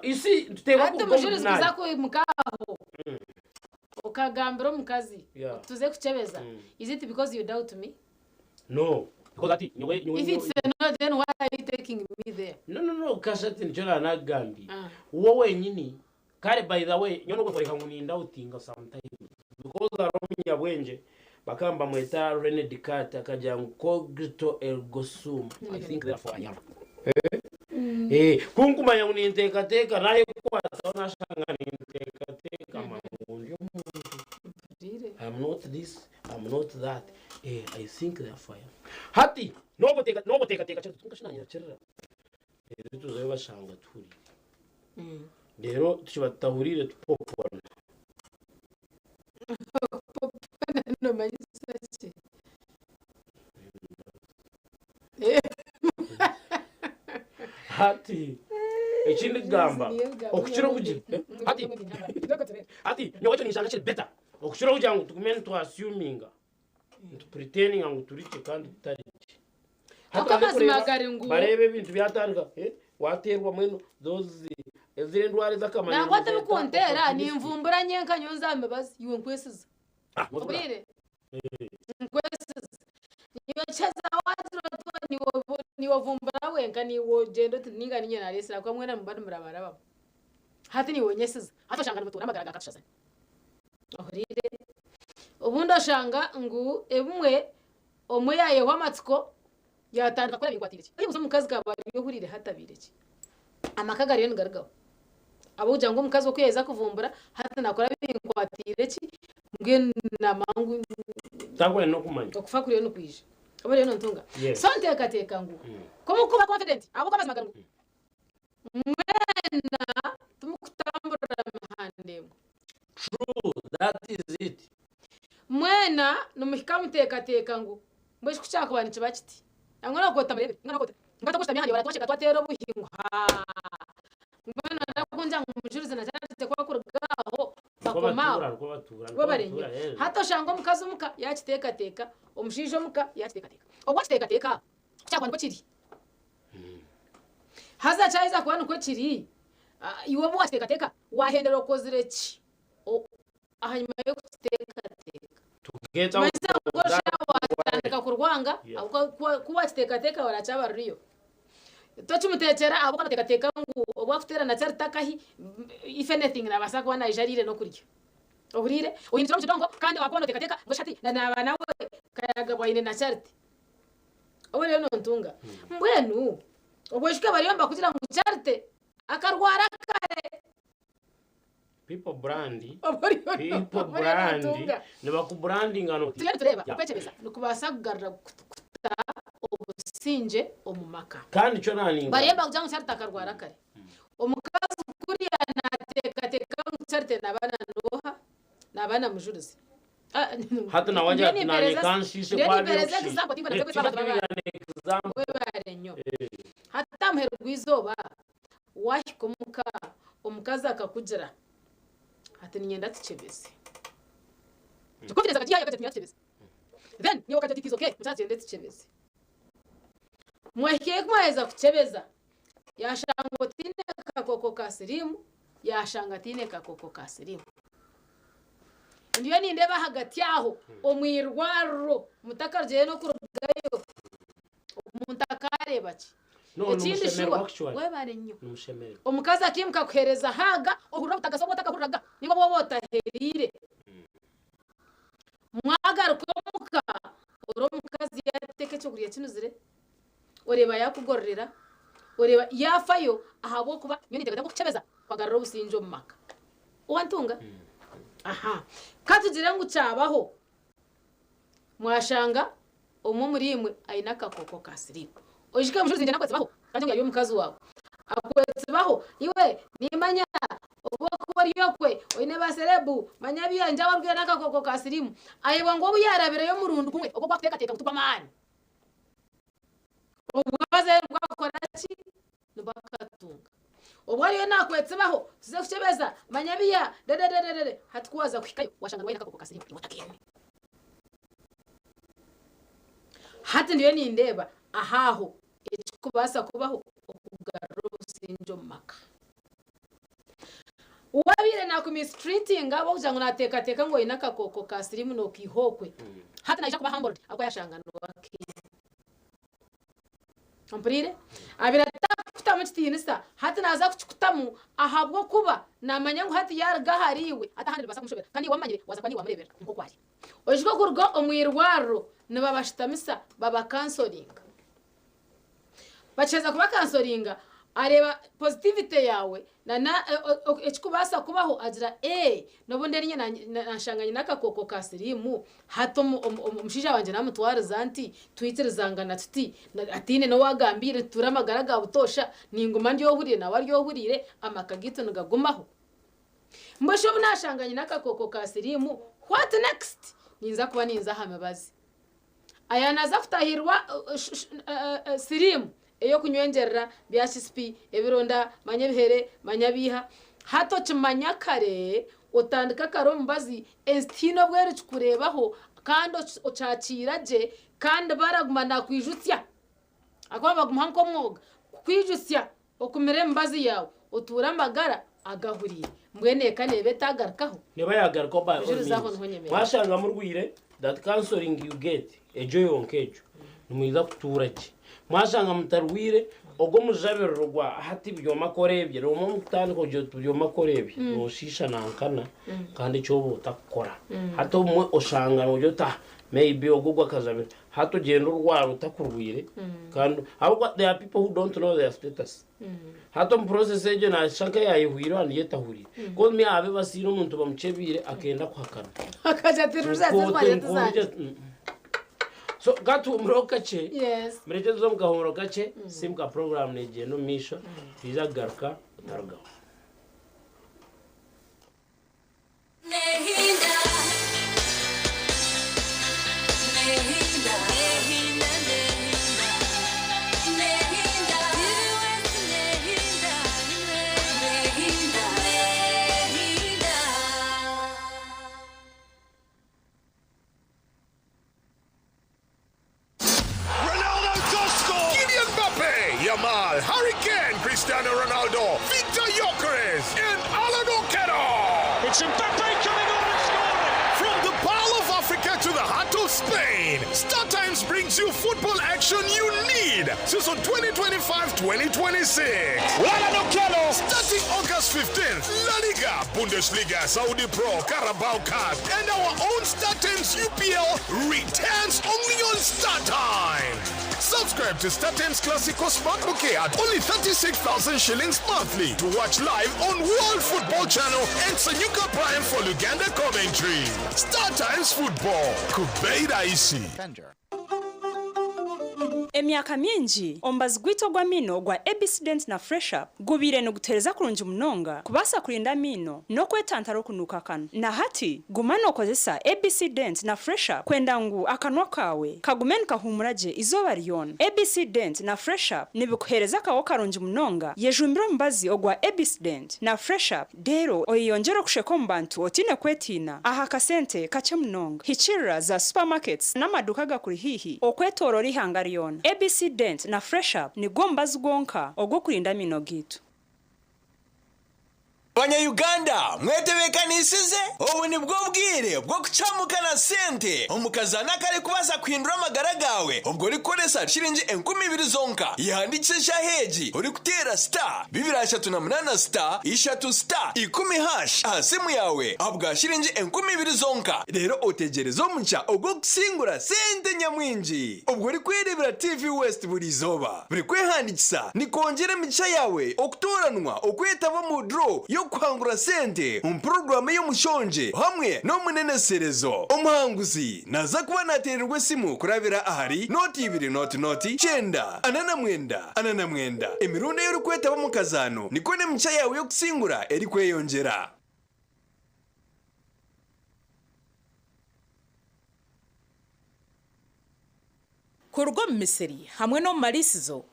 you see nituteekwa Hati omujulizi kuza kwimuka aho okagambira omukazi Yeah. tuze kukyebeza is it because you doubt me no because ati nyowe nyowe if it's a no then why are you taking me there no no no kasha ati nikyo nanagambire Ah. wowe wenyini kare by the way nyowe nokworeka ngu nindautinga sometimes because hariho omunyabwengye bakaba nibamweta Rene Descartes akagira ngu cogito ergo sum I think therefore I am Eh, ku nkumanya ngu ninteekateeka nayekwataho nashanga ninteekateeka mangu ndi omuntu I'm not this, I'm not that. Eh, I think therefore I am. Hati nobuteeka nobuteekateeka kiro tunka shinanyakirira. Reero tuzayo bashanga tuhuriire. Reero tukiba tutahuriire tupopona. Popona nomanyisa ki? Hati ekindi kugamba okukira okugira hati hati nyowe ekyo ninshanga kiri better okukira okugira ngu tugume nitwassuminga nitupretendinga ngu turi gye kandi tutari gye. Hati Kwonka baze amazima kureeba gari ngu bareebe ebintu byatandika eh, wateerwa mbwenu those eziri endwara ez'akamanyiro nangwa nizeeta tibikuntera opportunistic. ninvumbura nyenka nyowe nza aha mibazi iwe nkwesiza Ah, muzikura. Ohuriire? Eh. Nkwesiza. Niiwe kyeza waagira oti niiwe ovumbura wenka niiwe ogyenda oti ninga niinye naareesire ahabw'okuba mwena nimuba nimurabarabamu. Hati niiwe onyesiza. Hati oshanga nimutuura amagara ga katushazane. Ohuriire? Obundi oshanga ngu ebimwe omwe yaayehwa amatsiko yaatandika kukora ebinkwatiire ki. Oyihuza omukazi akaba ari ohuriire hati abaire ki? Amaka gariyo nigarugaho. Ahabw'okugira ngu omukazi oku yaaheza kuvumbura hati naakora ebinkwatiire ki mbwenu namangu Takwenda n'okumanya. okufa kuriyo nikwija. Oba oriyo nontunga. Yes. So nteekateeka ngu ku mukuba confident ahabw'okuba amazima gari ngu mwena timukutamburira mihanda emwe. True, that is it. Mwena nimuhika muteekateeka ngu mbwenu shi ku kyakuba nikiba kiti? Nangwa n'okukoota mureebe, nangwa n'okukoota. Nka twashutami aha nyowe twasheka twateera obuhingo. Haa! Mbwenu narakungira ngu mujurize na Charity ku akuruga aho bakoma aho. Nikwo batuura, Bo nikwo barenyire. batuura, eh. Hati oshanga omukazi omuka yaakiteekateeka, omushaija omuka yaakiteekateeka. Obu wakiteekateeka, ku kyakuba nikwo kiri. Haza kyaheza kuba nikwo kiri, iwe obu wakiteekateeka, waahendera okozire ki ahanyima y'okukiteekateeka? Get out Kimanyisa of ngu that oshaaha waatandika worry. kurwanga, Yeah. ahabw'okuba ku waakiteekateeka orakyaba ruriyo. Tokimuteekyera ahabw'okuba nooteekateeka ngu obu akuteera na Charity akahi, if anything naabaasa kuba naija ariire n'okurya. Ohuriire? Ohindukire omu kidongo kandi ahakuba nooteekateeka ngu shi hati naaba nawe kayagabwa aine na Charity. Obu rero nontunga. Mbwenu obweshuke bariyo nibakugira ngu Charity akarwara kare. People brand, Obu oriyo people obu oriyo brand, nontunga. nibakubrandinga no. Turiyo nitureeba Yeah. okwekyebeza nikubaasa kugarura kuta obusingye omu maka. Kandi kyo naninga. Bariyo nibakugira ngu Charity akarwara kare. Omukazi kuriya nateekateeka ngu Charity naaba na n'oha? Naaba namujurize. Hati nawe agira ati naanye kanshiishe Ndiyo ku abaire nimpereza okushiisha. example tinkwenda kwetwa abantu Tujya b'abandi. tubigana example. Webare nnyo. Hati aha muheru gw'eizooba waahika omuka omukazi akakugira ati niinyenda tukyebeze. Confidence akagihayo akagira ati niinyenda tukyebeze. Then naiwe okagira oti it is okay mukyara tugyende tukyebeze. Mwahikayo ku mwaheza kukyebeza yaashanga otaine kakooko ka siriimu yaashanga ataine kakooko ka siriimu. Ndiyo nindeeba ahagati aho omu irwariro mutakarugireyo n'okurugayo omuntu akaareeba ki? No, Ekindi nimushemererwa shuwa actually. webare nnyo. Nimushemererwa. Omukazi akaimuka akuheereza haaga ohurira obutagasi obu otakahuriraga ninga obu waaba otahereire. Mwagaruka omuka ori omukazi yaateeka ekyokurya kinuzire, oreeba yaakugororera, oreeba yaafayo ahabw'okuba nyowe ninteekateeka ngu okukyebeza kwagarura obusingye omu maka. Wantunga? Aha. Ka tugire ngu kyabaho mwashanga omwe omuriimwe aine akakooko ka siriimu. Oijuke omujulizi naija nakwetsibaho kandi ngu yari omukazi waawe. Akwetsibaho, iwe nimanya obu orikuba ori okwe oine ba serebu manya byangye ahu orikugira n'akakooko ka siriimu. Ayebwa ngu obu yaarabireyo omurundi gumwe ogwo ogwakuteekateeka ngu tigw'amaani. Obwo abazaire nibwo akora ki? Nibwo akatunga. Obwo ariyo nakwetsibaho tuze kukyebeza manya biya dedededede hati ku waaza kuhikayo washanga niwe aine akakooko ka siriimu iwe otakaine. Hati ndiyo nindeeba ahaaho ekirikubaasa kubaho okugarura obusingye omu maka. Owabaire nakumistreatinga ahabw'okugira ngu nateekateeka ngu oine akakooko ka siriimu nokiiha okwe, hati naija kuba humbled ahabw'okuba yashanga niwe akaine. Ompuriire? Abaire atakukutamu kitiinisa, hati naaza kukikutamu ahabw'okuba naamanya ngu hati yaaruga ahariiwe, hati ahandi nibabaasa kumushobera. Kandi iwe wamumanyire, waaza kuba niiwe waamureeberera nk'oku ari. Oijuke okuruga omu irwariro nibabashutamisa babakansoringa. Bakiheza kubakansoringa, areeba positivity yaawe na na ekikubaasa kubaho agira ee n'obundi eri nyine nanshanga nyine akakooko ka siriimu hati omushaija wangye namutwariza nti twikirizangana tuti hataine n'owagambiire tutuure amagara ga butoosha ninguma ndi ohuriire nawe ari ohuriire amaka gaitu nigagumaho. Mbwenu shi obu nashanga nyine akakooko ka siriimu what next? Ninza kuba ninza aha mibazi. Aya naaza kutahirwa siriimu ey'okunywengyerera bya kisipi, ebironda, manya ebihere, manya biiha. Hati okimanya kare, otandika kare omubazi, ensi tihaine obu erikikureebaho kandi okyakiira gye kandi baraguma nakwijutsya ahakuba nibagumaho nk'omwoga kukwijutsya okumira emibazi yaawe otuure amagara agahuriire. Mbwenu eka neeba etaagarukaho? Neeba yaagarukaho by all Ujuriza aho means. niho nyemerera. Mwashanga murwaire, that counseling you get, egyo yonka egyo, nimwija kutuura gye. Mwashanga mutarwaire, ogwo omujabiriro gwa hati buri omwe akora ebye, reero omwe omukutandika ogira oti buri omwe akora ebye, nooshiisha nankana kandi eki oba otakukora. Hati obumwe oshanga noogira oti ah, maybe ogwo gw'akajabiro. Hati ogyenda orwara otakurwaire kandi ahabw'okuba there are people who don't know their status. Hati omu process egyo nashusha nk'eyayehwire and yet ahuriire. Coz me abe basiire omuntu bamukyebiire akenda kuhakana. Akagira ati ruza zintware tizangye. So katuhumureho kakye. Yes. Murekye tuze omu kahumuro kakye, Simka program negyenda omu maisho, twija kugaruka otarugaho. Ronaldo does score! Kylian Mbappe, Yamal, Harry Kane, Cristiano Ronaldo, Victor Gyökeres, and Alan Okello! It's Mbappe coming on and scoring! From the Pearl of Africa to the heart of Spain, Star Times brings you football action you need. Season 2025-2026. Starting August 15th, La Liga, Bundesliga, Saudi Pro, Carabao Cup, and our own Star Times UPL returns only on Star Times. Subscribe to Star Times Classico Smart Bouquet at only 36,000 shillings monthly to watch live on World Football Channel and Sanyuka Prime for Luganda commentary. Star Times Football, Kubeira Isi. Emyaka mingi, omubazi gwaitu ogw'amaino ogwa ABC Dent na Fresh Up gubaire nigutuheereza kurungi munonga kubaasa kurinda amaino n'okwetantara okunuuka akanwa. Na hati, guma nookozesa ABC Dent na Fresh Up kwenda ngu akanwa kaawe kagume nikahuumura gye eizooba ryona. ABC Dent na Fresh Up nibikuheereza akaho karungi munonga. Yejumbire omubazi ogwa ABC Dent na Fresh Up reero oyeyongyere okusheka omu bantu otaine kwetiina aha kasente kakye munonga. Hikiirira za supermarkets n'amaduuka agakuri haihi okwetooroora eihanga ryona. ABC Dent na Fresh Up nigwo mubazi gwonka ogw'okurinda amaino gaitu. Banya-Uganda mwetebeekanisize? Obu nibwo bwire bw'okucamuka na sente omu kazaano akarikubaasa kuhindura amagara gaawe obwo orikukoresa shiringi 2000 zonka. Yehandiikise eshaaha egi orikuteera star 238 star ishatu star ikumi hash aha simu yaawe ahabwa shiringi 2000 zonka reero otegyereze omugisha ogw'okusingura sente nyamwingi obwo orikwereebera TV West buri izooba. Buri kwehandiikisa nikwongyera emigisha yaawe okutooranwa okwetaba omu draw y'okuhangura sente omu puroguraamu ey'omushongye hamwe n'omuneneserezo. Omuhanguzi naaza kuba naateererwa esimu kurabira ahari nooti ibiri nooti nooti kyenda ana na mwenda ana na mwenda. Emirundi ei orikwetaba omu kazaano nikwo n'emigisha yaawe y'okusingura erikweyongyera. Kuruga omu misiri hamwe n'omu mariisizo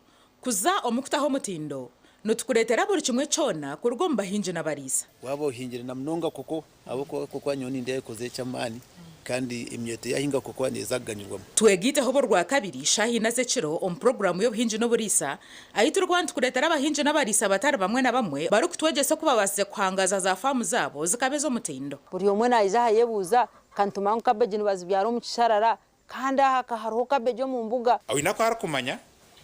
kuza omu kutaho omutindo, nitukureetera buri kimwe kyona kuruga omu bahingi n'abariisa. Waaba ohingire na munonga koko ahabw'okuba koko nyowe nindeeba ekozire eky'amaani kandi emyeto yaahinga koko neeza kuganyirwamu. Twegaiteho Orwakabiri shaaha ina z'ekiro omu puroguraamu y'obuhingi n'oburiisa ahu turikuba nitukureetera abahingi n'abariisa batari bamwe na bamwe barikutwegyesa oku babaasize kuhangaaza za faamu zaabo zikaba ez'omutindo. Buri omwe naija aha ayebuuza, Ka nitumanya ngu kabeegi nibazibyara omu kisharara, Kandi aha ka hariho kabeegi omu mbuga. Oine aku arikumanya,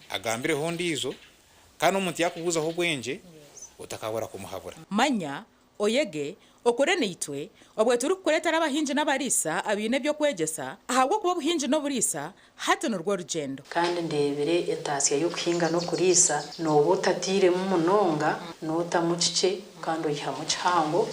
agambireho ondiijo, kandi omuntu yaakubuuzaho obwengye, otakabura kumuhabura. Manya, oyege, okore naitwe, obwe turikukureetera abahingi n'abariisa abaine eby'okwegyesa, ahabw'okuba obuhingi n'oburiisa hati nirwo rugyendo. Kandi ndeebire entaasya y'okuhinga n'okuriisa, nooba otatairemu munonga, nootamu kikye kandi oihamu kihango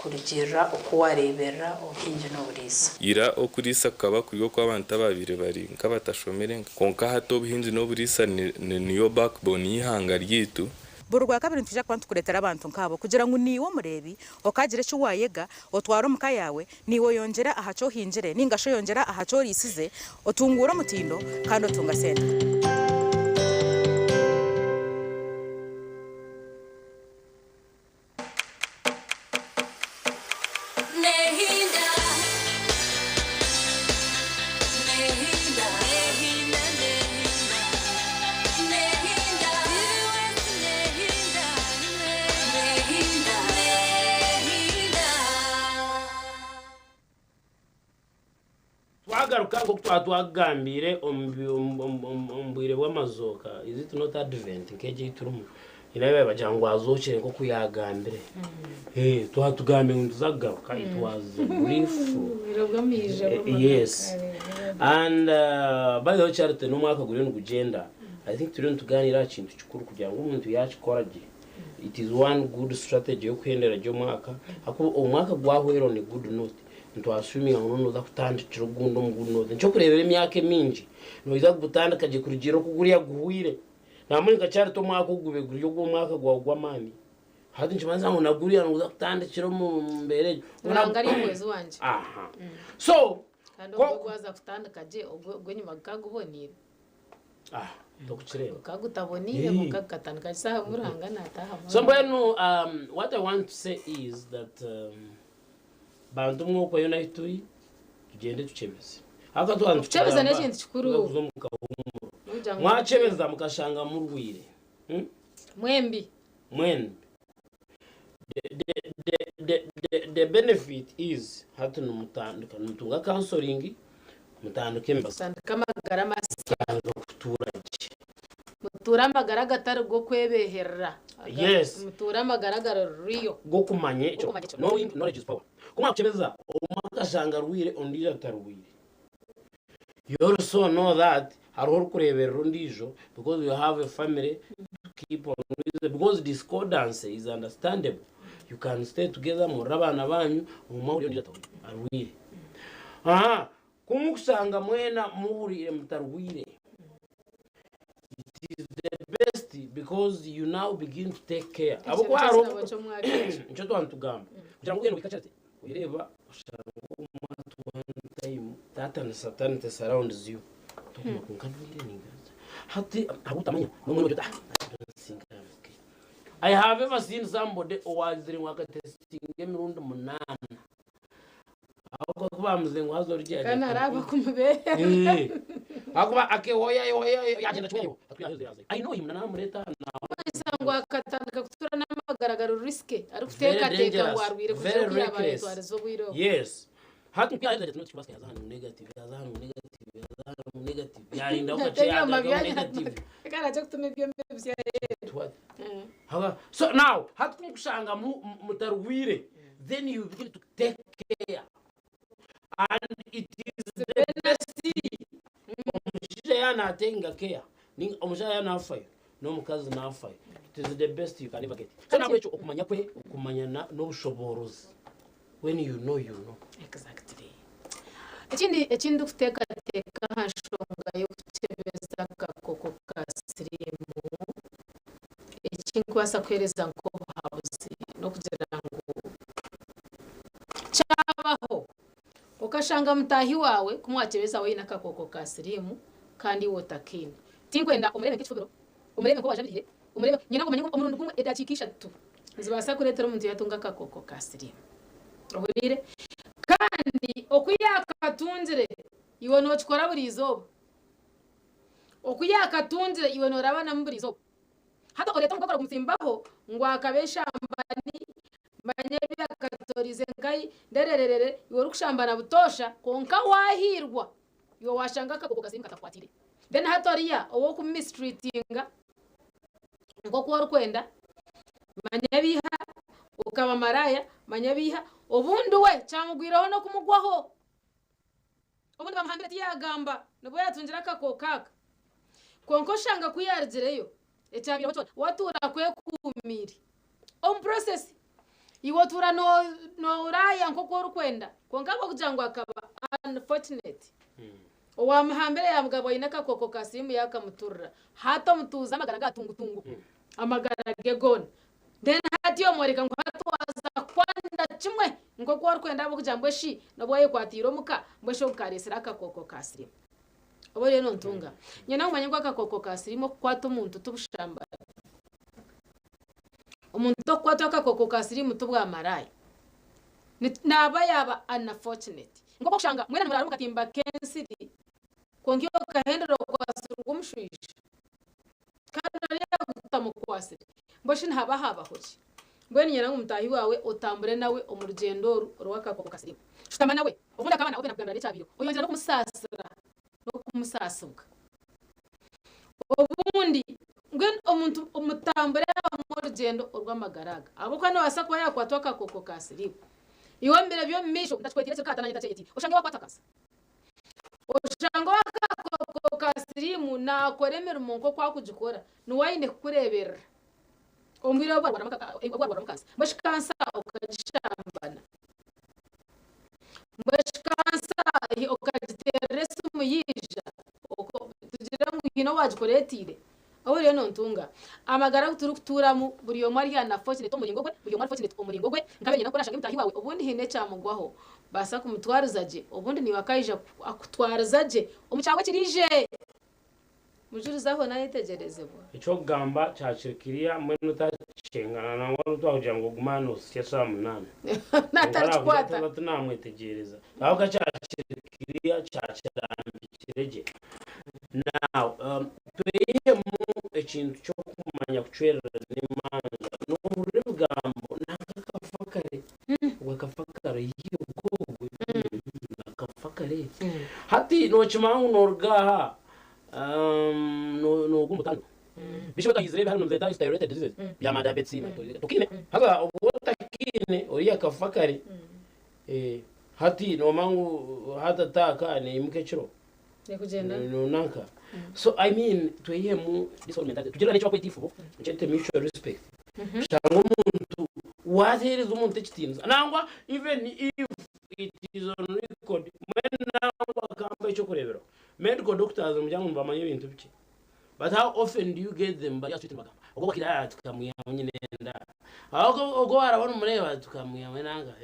kurugiirira oku waareeberera obuhingi n'oburiisa. Ira okuriisa kukaba kuri okw'abantu abaabaire bari nk'abatashomire, kwonka hati obuhingi n'oburiisa niyo backbone y'eihanga ryaitu. Buri Rwakabiri nitwija kuba nitukureetera abantu nk'abo kugira ngu naiwe omureebi okaagira eki waayega otware omu ka yaawe, naiwe oyongyere aha ki ohingire nainga shi oyongyere aha ki oriisize, otunguure omutindo kandi otunga sente. Twagaruka nk'oku twaba twakugambiire omu bwire bw'amazooka, is it not advent nk'egi ei turimu, haine abu bagira ngu azookire nk'oku yaagambire. Twaba tugambire ngu nituza kugaruka, it was brief. Yes. And by the way Charity n'omwaka guriyo nigugyenda, I think turiyo nitugaaniira aha kintu kikuru kugira ngu omuntu yaakikora gye, it is one good strategy y'okuhendera gye omwaka, ahakuba omwaka gwahwera on a good note, Nitwashuumira ngu nooza kutandikira ogundi omu gundi nooza. Nikyokureebera emyaka emingi noija kugutandika gye kurugiirira oku guriya guhweire. Nambwenu nka Charity omwaka ogu gube guri ogw'omwaka gwawe gw'amaani. Hati nikimanyisa ngu na guriya nooza kutandikira omu mbeera egyo. Ruhanga ari omuhwezi wangye. Aha. So, Kandi ogwo gwaza kutandika gye, ogw'enyima gukaba guboneire. Ah, tokukireeba. Gukaba gutaboneire kwonka gukatandika gye shaaha emwe Ruhanga naataahamu. So mbwenu what I want to say is that Bantu mwe okweyo n'ahi turi tugyende tukyebeze. Ahabw'okuba twaba Okukyebeza nitukigamba n'ekintu kikuru. tuza kuza omu kahuumuro. Nogira ngu Mwakyebeza mukashanga murwaire. Mwembi. Mwembi. The, the, the, the, the, the benefit is hati nimutandika nimutunga counseling mutandika emibazi. Mutandika amagara masya. Mutandika kutuura gye. Mutuure amagara agatari g'okwebeeherera. Yes. Mutuure amagara agari real. G'okumanya ekyo. G'okumanya ekyo. Knowing knowledge is power. Ku mwakukyebeza, omwe akashanga arwaire ondiijo atarwaire. You also know that hariho orikureeberera ondiijo because you have a family to keep on with because discordance is understandable. You can stay together murere abaana baanyu omwe ahurire ondiijo arwaire. Aha, ku mukushanga mwena muhuriire mutarwaire. is the best because you now begin to take care. Ekyo Ahabw'okuba nikyo hariho kirabo ky'omwaka ekyo. Nikyo twaba nitugamba. Kugira ngu ogende ohike ati oreeba oshanga omwe at one time that uncertainty surrounds you. Tokuma kwonka ndwaire ningashi. Hati ahabw'obutamanya n'omwe nogira oti ah I don't think I am okay. I have ever seen somebody owagizire ngu akatesitinga emirundi munaana. Ahabw'okuba ku baamuze ngu haza orugye Kandi yagira hariho ati, abakumubeera. Eh. Ahakuba akehoya yehoya yagyenda kimwe yehoya. Ati yaheze yaze. I know him na namureeta na Kumanyisa ngu akatandika kutura n'amagara gari risky Very arikuteekateeka ngu dangerous, arwaire kugira very oku yaaba reckless. ayetwariza obwire obwo. Yes. Hati ku yaheze ati no tikubasika yaza hanu negative, yaza hanu negative, yaza hanu negative. Yarindaho kakye Natebyoma yagarukaho byanya negative. kandi ajya kutuma ebyoma ebisya What? Haba- So now, hati kumukushanga mutarwire, then you begin to take care. And it is the best omushaija yaaba naatenga care, ninga omushaija yaaba naafayo, n'omukazi naafayo. It is the best you can ever get. So nahabwekyo okumanya kwe, okumanya n'obushoboorozi. When you know, you know. Exactly. Ekindi eki ndikuteekateeka aha nshonga y'okukyebeza akakooko ka siriimu, eki ndikubaasa kuheereza nk'obuhabuzi n'okugira ngu kyabaho okashanga mutaahi waawe ku mwakyebeza we aine akakooko ka siriimu kandi iwe otakaine, tinkwenda omureebe nk'ekifubiro, omureebe nk'owajabiriire, omureebe, nyenda ngu omanye ngu omurundi gumwe edakiika ishatu nizibaasa kureetera omuntu yaatunga akakooko ka siriimu. Ohuriire? Kandi oku yaakatungire iwe nookikora buri izooba. Oku yaakatungire iwe noorabanamu buri izooba. Hati oreeta omukokoro gumutsimbaho ngu akaba enshambani, manya ebi akatoriize nkahi, nderererere, iwe orikushambana butoosha kwonka waahiirwa iwe waashanga akakooko ka siriimu katakukwatiire. Then hati oriya ow'okumumistreatinga nk'oku orikwenda, manya biiha, okaba maraaya, manya biiha, obundi we kyamugwireho n'okumugwaho. Obundi bamuhambire tiyagamba nibwo yatungire akakooko aka. Kwonka oshanga ku yarugireyo ekyabaireho kyona watuura akwekuumiire. Omu process iwe otuura noraaya nk'oku orikwenda kwonka ahabw'okugira ngu akaba unfortunate owamuhambire yamugamba aine akakooko ka siriimu yakamuturira hati omutuuze amagara ga tungutungu amagara ge goona. Then hati omworeka ngu hati waaza kwanda kimwe nk'oku orikwenda ahabw'okugira ngu eshi n'obu wayekwatiire omuka mbwenu shi ogu kareetsire akakooko ka siriimu. Oba oriyo nontunga. Nyenda ngu omanye ngu akakooko ka siriimu okukwata omuntu ti bushambani. Omuntu okukwatwa akakooko ka siriimu ti bwamaraaya. Naaba yaaba unfortunate. Nk'oku orikushanga mwena nimuraara omu katimba k'ensiri kwonka iwe okahendera okwatsirwe omushwija. Kandi oriya gutamukwasire, mbwenu shi nihaba habaho ki? Mbwenu nyenda ngu mutaahi waawe otambure nawe omu rugyendo oru orw'akakooko ka siriimu. Shutama nawe, obundi akaba nawe nakugambira n'ekyabaireho, oyongyera n'okumusaasira n'okumusaasibwa. Obundi mbwenu omuntu mutambure hamwe orugyendo orw'amagara aga, ahabw'okuba noobaasa kuba yaakwatwa akakooko ka siriimu. Iwe omu biro by'omu maisho otakikwetiire ekirikaata naanye ntakyeyetiire, oshange waakwatwa kansa. Oshanga ow'akakooko ka siriimu naakora emirimo nk'oku arikugikora, niwe aine kukureeberera omu bwire obu warwaramu kansa. Mbwenu shi kansa okagishambana? Mbwenu shi kansa okagiteerera esimu yaija tugire ngu haine owaagikureeteire? Obu oriyo nontunga amagara agu turikutuuramu buri omwe ari unfortunate omu muringo gwe, buri omwe ari fortunate omu muringo gwe, nkabe nyine oku orashanga mutaahi waawe obundi haine ekyamugwaho baasa kumutwariza gye obundi naiwe akaija akutwariza gye omu kyawe ekiriije. Mujurizi aho nayetegyerezibwa. Eky'okugamba kyakiri kiriya mbwenu otakyengana nangwa n'obu twakugira ngu ogume aha noosya eshaaha munaana. Kwonka Natarikikwata. naakugira ati tinamwetegyereza. Ahabw'okuba kyakiri kiriya kyakirambikire gye. Now, tweyihemu ekintu ky'okumanya kucwererana emanja. Noohurira ebigambo nanka akafa kare, ogwo akafa kare, yiiya ogwo ogwo akafa kare. Hati nookimanya ngu nooruga aha noogwa omu butandu. Bishop akahizire ebi hanu nibeeta lifestyle-related diseases bya ma diabetes, tokiine. Haza obu otakiine oriya akafa kare, hati noomanya ngu heart attack neimuka ekiro. Nikugyenda. Nonanka. So I mean tweyihemu this whole mentality. Tugire n'eki bakweta ifubo, ekyete mutual respect. Shanga omuntu wateereza omuntu ekitiinisa. Nangwa even if it is on record, mbwenu nangwa akamba ekyokureeberaho. Medical doctors nimugira ngu nibamanya ebintu bikye. But how often do you get them bari aha street nibagamba ogwo owakira aha tukamwihamu nyine enda ogwo ogwo waraba nomureeba tukamwihamu enanga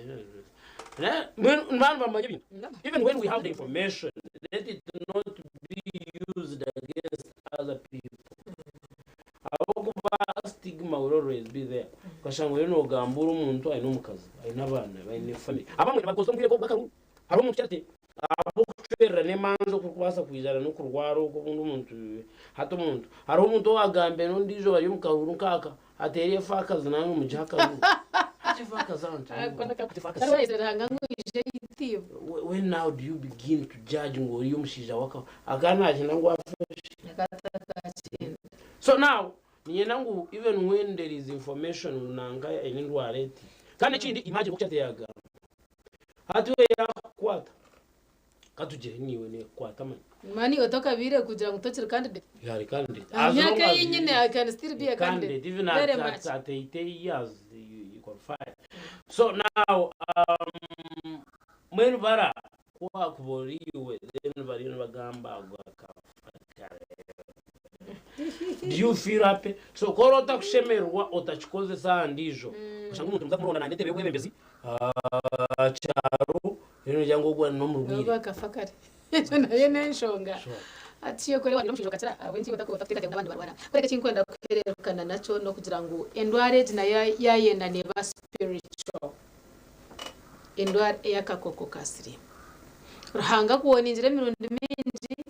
mbwenu nibaba nibamanya ebintu even when we have the information let it not be used against other people ahabw'okuba stigma will always be there okashanga oriyo nogamba ori omuntu aine omukazi aine abaana baine family abamwe nibakozesa omu bwire bw'akaruru Hariho omuntu ati, Ahabw'okucwererana emanja okurikubaasa kwizana n'okurwara okwo obundi omuntu hati omuntu hariho omuntu owaagambire n'ondiijo bari omu karuuru nk'aka ati eri efaakazi nawe nomugiha akaruuru hati efaakazi ahantu When now do you begin to judge ngu oriya omushaija we akaba nakyenda ngu afe shi? So now niinyenda ngu even when there is information ngu nanka aine endwara eti kandi ekindi imagine oku kyateyagamba Hati we yaakukwata, ka tugire naiwe neekukwata manya. Mani otakabiire kugira ngu tokiri candidate. You are a candidate. Aha As long myaka as ei you nyine is I can still be a a candidate. candidate, even Very at, much. at, at 80 years, you, you qualify. So now, um, mbwenu bara ku waakuba ori iwe, then bariyo nibagamba ago akafa kare. Do you feel happy? So ku ora otakushemererwa otakikozesa aha ndiijo. Oshanga omuntu nimuza kumuronda nangwa entebe y'obwebembezi aha kyaro reero nogira ngu ogwo n'omurwaire. Oba akafa kare. Ekyo nayo n'enshonga. Hati shi okureba omushaija okakira ahabw'enki otakuteekateeka ngu abandi nibarwara? Kureka eki ndikwenda kuhereerukana nakyo n'okugira ngu endwara egi nayo yaayenda neeba spiritual. Endwara ey'akakooko ka siriimu. Ruhanga akuwoningira emirundi mingi,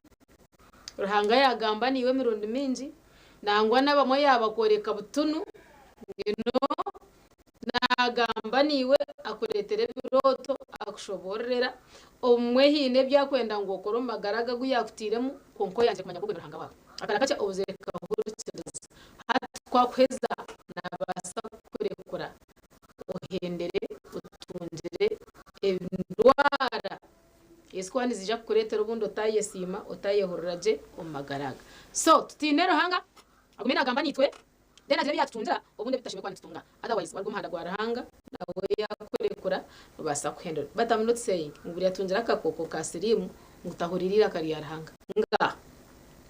Ruhanga yaagamba naiwe emirundi mingi, nangwa n'abamwe yaabakworeka butunu ngu naagamba naiwe akureetera ebirooto, akushoboororera. Obumwe haine ebi arikwenda ngu okore omu magara ge agu yaakutairemu kwonka oyangire kumanya ngu ogwo ni Ruhanga waawe. Akara kakye obuzaire kahurikiriza. Hati ku akuheza naabaasa kukurekura ohendere otungire endwara Ezikuba niziija kukureetera obundi otayesiima, otayehurira gye omu magara aga. So, tutiine Ruhanga, agume nagamba naitwe, then agire ebi yatutungira, obundi ebi tutashemereire kuba nitutunga. Otherwise, waruga omu muhanda gwa Ruhanga, nawe yakurekura, nobaasa kuhendera. But I'm not saying ngu buri atungire akakooko ka siriimu ngu tahuriire eiraka rya Ruhanga. Ngaaha.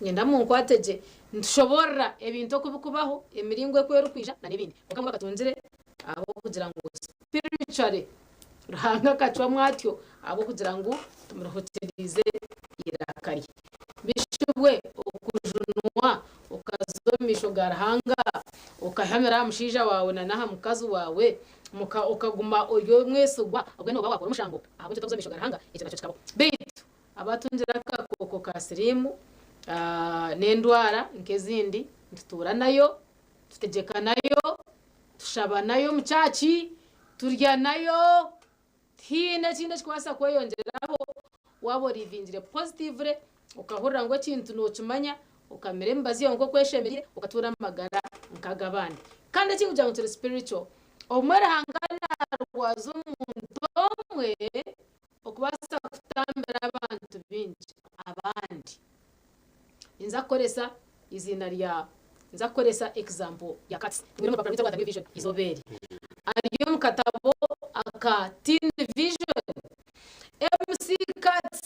Nyenda munkwate gye. Nitushoboorora ebintu oku birikubaho, emiringo oku erikwija, na n'ebindi. Kwonka mbwenu bakatungire ahabw'okugira ngu spiritually Ruhanga akacwamu atyo ahabw'okugira ngu tumuruhukiriize eiraka rye. Bishubwe okujunwa okaza omu maisho ga Ruhanga, okahamira aha mushaija waawe na n'aha mukazi waawe, okaguma ori omwesigwa, obwo nooba waakora omushango ahabw'enki otarikuza omu maisho ga Ruhanga, ekyo nakyo kikabaho. Beitu abaatungire akakooko ka siriimu n'endwara nk'ezindi nitutuura nayo, tutegyeka nayo, tushaba nayo omu kyaki, turya nayo, tihaine ekindi ekikubaasa kweyongyeraho waaba orivingire positively, okahurira ngu ekintu nookimanya, okamira emibazi yaawe nk'oku eshemereire, okatuura amagara nk'ag'abandi. Kandi ekindi kugira ngu kiri spiritual, obumwe Ruhanga naarwaza omuntu omwe okubaasa kutambira abantu baingi abandi. Ninza kukoresa eiziina rya ninza kukoresa example ya Kats tumwine omu rupapura rwaitu orwa The New Vision eizooba eri. Ari omu katabo aka Teen Vision. MC Kats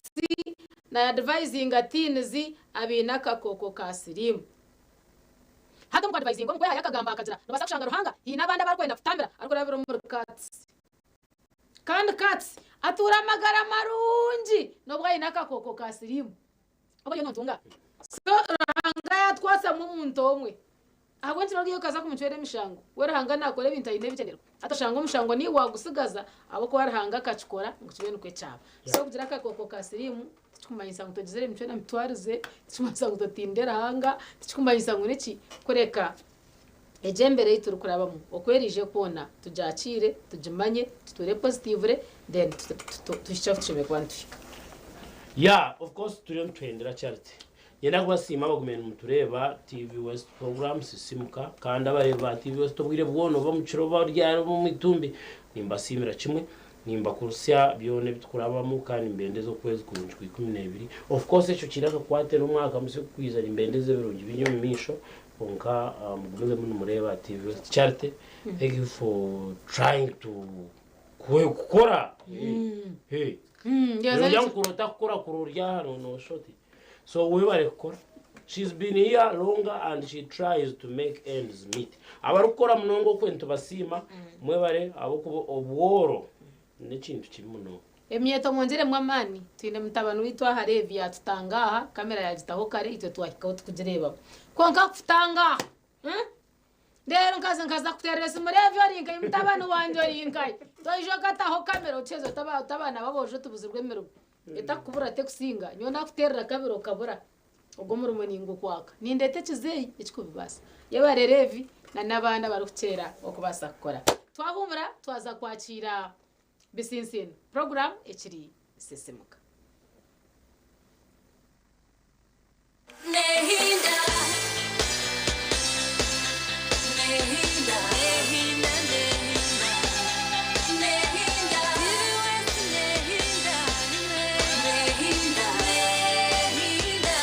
na advisinga teens abaine akakooko ka siriimu. Hati omu ku advisinga omu kwehayo akagamba akagira nobaasa kushanga Ruhanga haine abandi abarikwenda kutambira arikurabira omuri Kats. Kandi Kats atuura amagara marungi n'obu aine akakooko ka siriimu. Oba oriyo notunga. So Ruhanga yatwasamu omuntu omwe. Ahabw'enki noriyo okaza kumucwera emishango? We Ruhanga nakora ebintu aine ebigyendererwa. Hati oshanga omushango niiwe wagusigaza ahabw'okuba Ruhanga akakikora ngu kibe nikwo kyaba. So okugira akakooko ka siriimu tikikumanyisa ngu togizire emicwe na mitwarize, tikikumanyisa ngu totinde Ruhanga, tikikumanyisa ngu niki, kureka egyo embeera ei turikurabamu oku eraije kwona tugyakiire, tugimanye, tutuure positively then tuhikye ahu tushemereire kuba nituhika. Yeah of course turiyo nituhendera Charity. Niinyenda kubasiima abagumiire nimutureeba TV West program Sisimuka kandi abareebi ba TV West obwire bwona oba mukiro oba ryari oba omu itumbi nimbasiimira kimwe nimbakurutsya byona ebi tukurabamu kandi nimbendeza okwezi kurungi kwa 12 of course ekyo kiine akakwate n'omwaka musya ogurikwija nimbendeza ebirungi bingi omu maisho Kwonka mugumizemu nimureeba TV West Charity thank you for trying to kukora Mm, Nogira ngu kuri otakukora kuri ori aha noshusha oti so webare kukora. She's been here longer and she tries to make ends meet. Abarikukora munonga okwe nitubasiima mwebare ahabw'okuba obworo n'ekintu kibi munonga. Emyeto mwongyeremu amaani. Twine mutabani waitu aha Leevi yaatutanga aha, kamera yaagitaho kare itwe twahikaho tukugireebaho. Kwonka kututanga aha, hmm? Reero nkaza nkaza kuteerera esimu Leevi ori nkahi mutabani wangye ori nkahi? Toija okataho kamera otuheeza oti oti abaana b'aboojo tubuzirwe emirimo. Etakukubura tekusinga. Nyowe naakuteerera kabiri okabura. Ogwo omurimo ningukwaka. Nindeeta ekizeeyi ekikubibaasa. Yebare Leevi na n'abaana abarikukyera okubaasa kukora. Twahuumura twaza kwakiira Bisinsino. Puroguraamu ekiri Sisimuka. Nehinda, nehinda, nehinda, nehinda, nehinda, nehinda, nehinda, nehinda.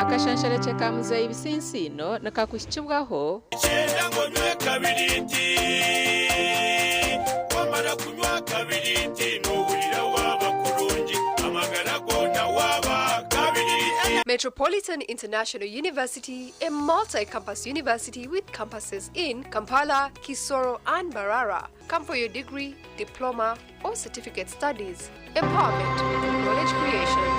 Akashansharekye ka Muzeeyi Bisinsino nikakuhikibwaho. Kyenda ngu onywe kabiriiti. Wamara kunywa kabiriiti nohurira waaba kurungi, amagara goona waaba kabiriiti. Metropolitan International University, a multi campus university with campuses in Kampala, Kisoro, and Mbarara. Come for your degree, diploma, or certificate studies. Empowerment, knowledge creation.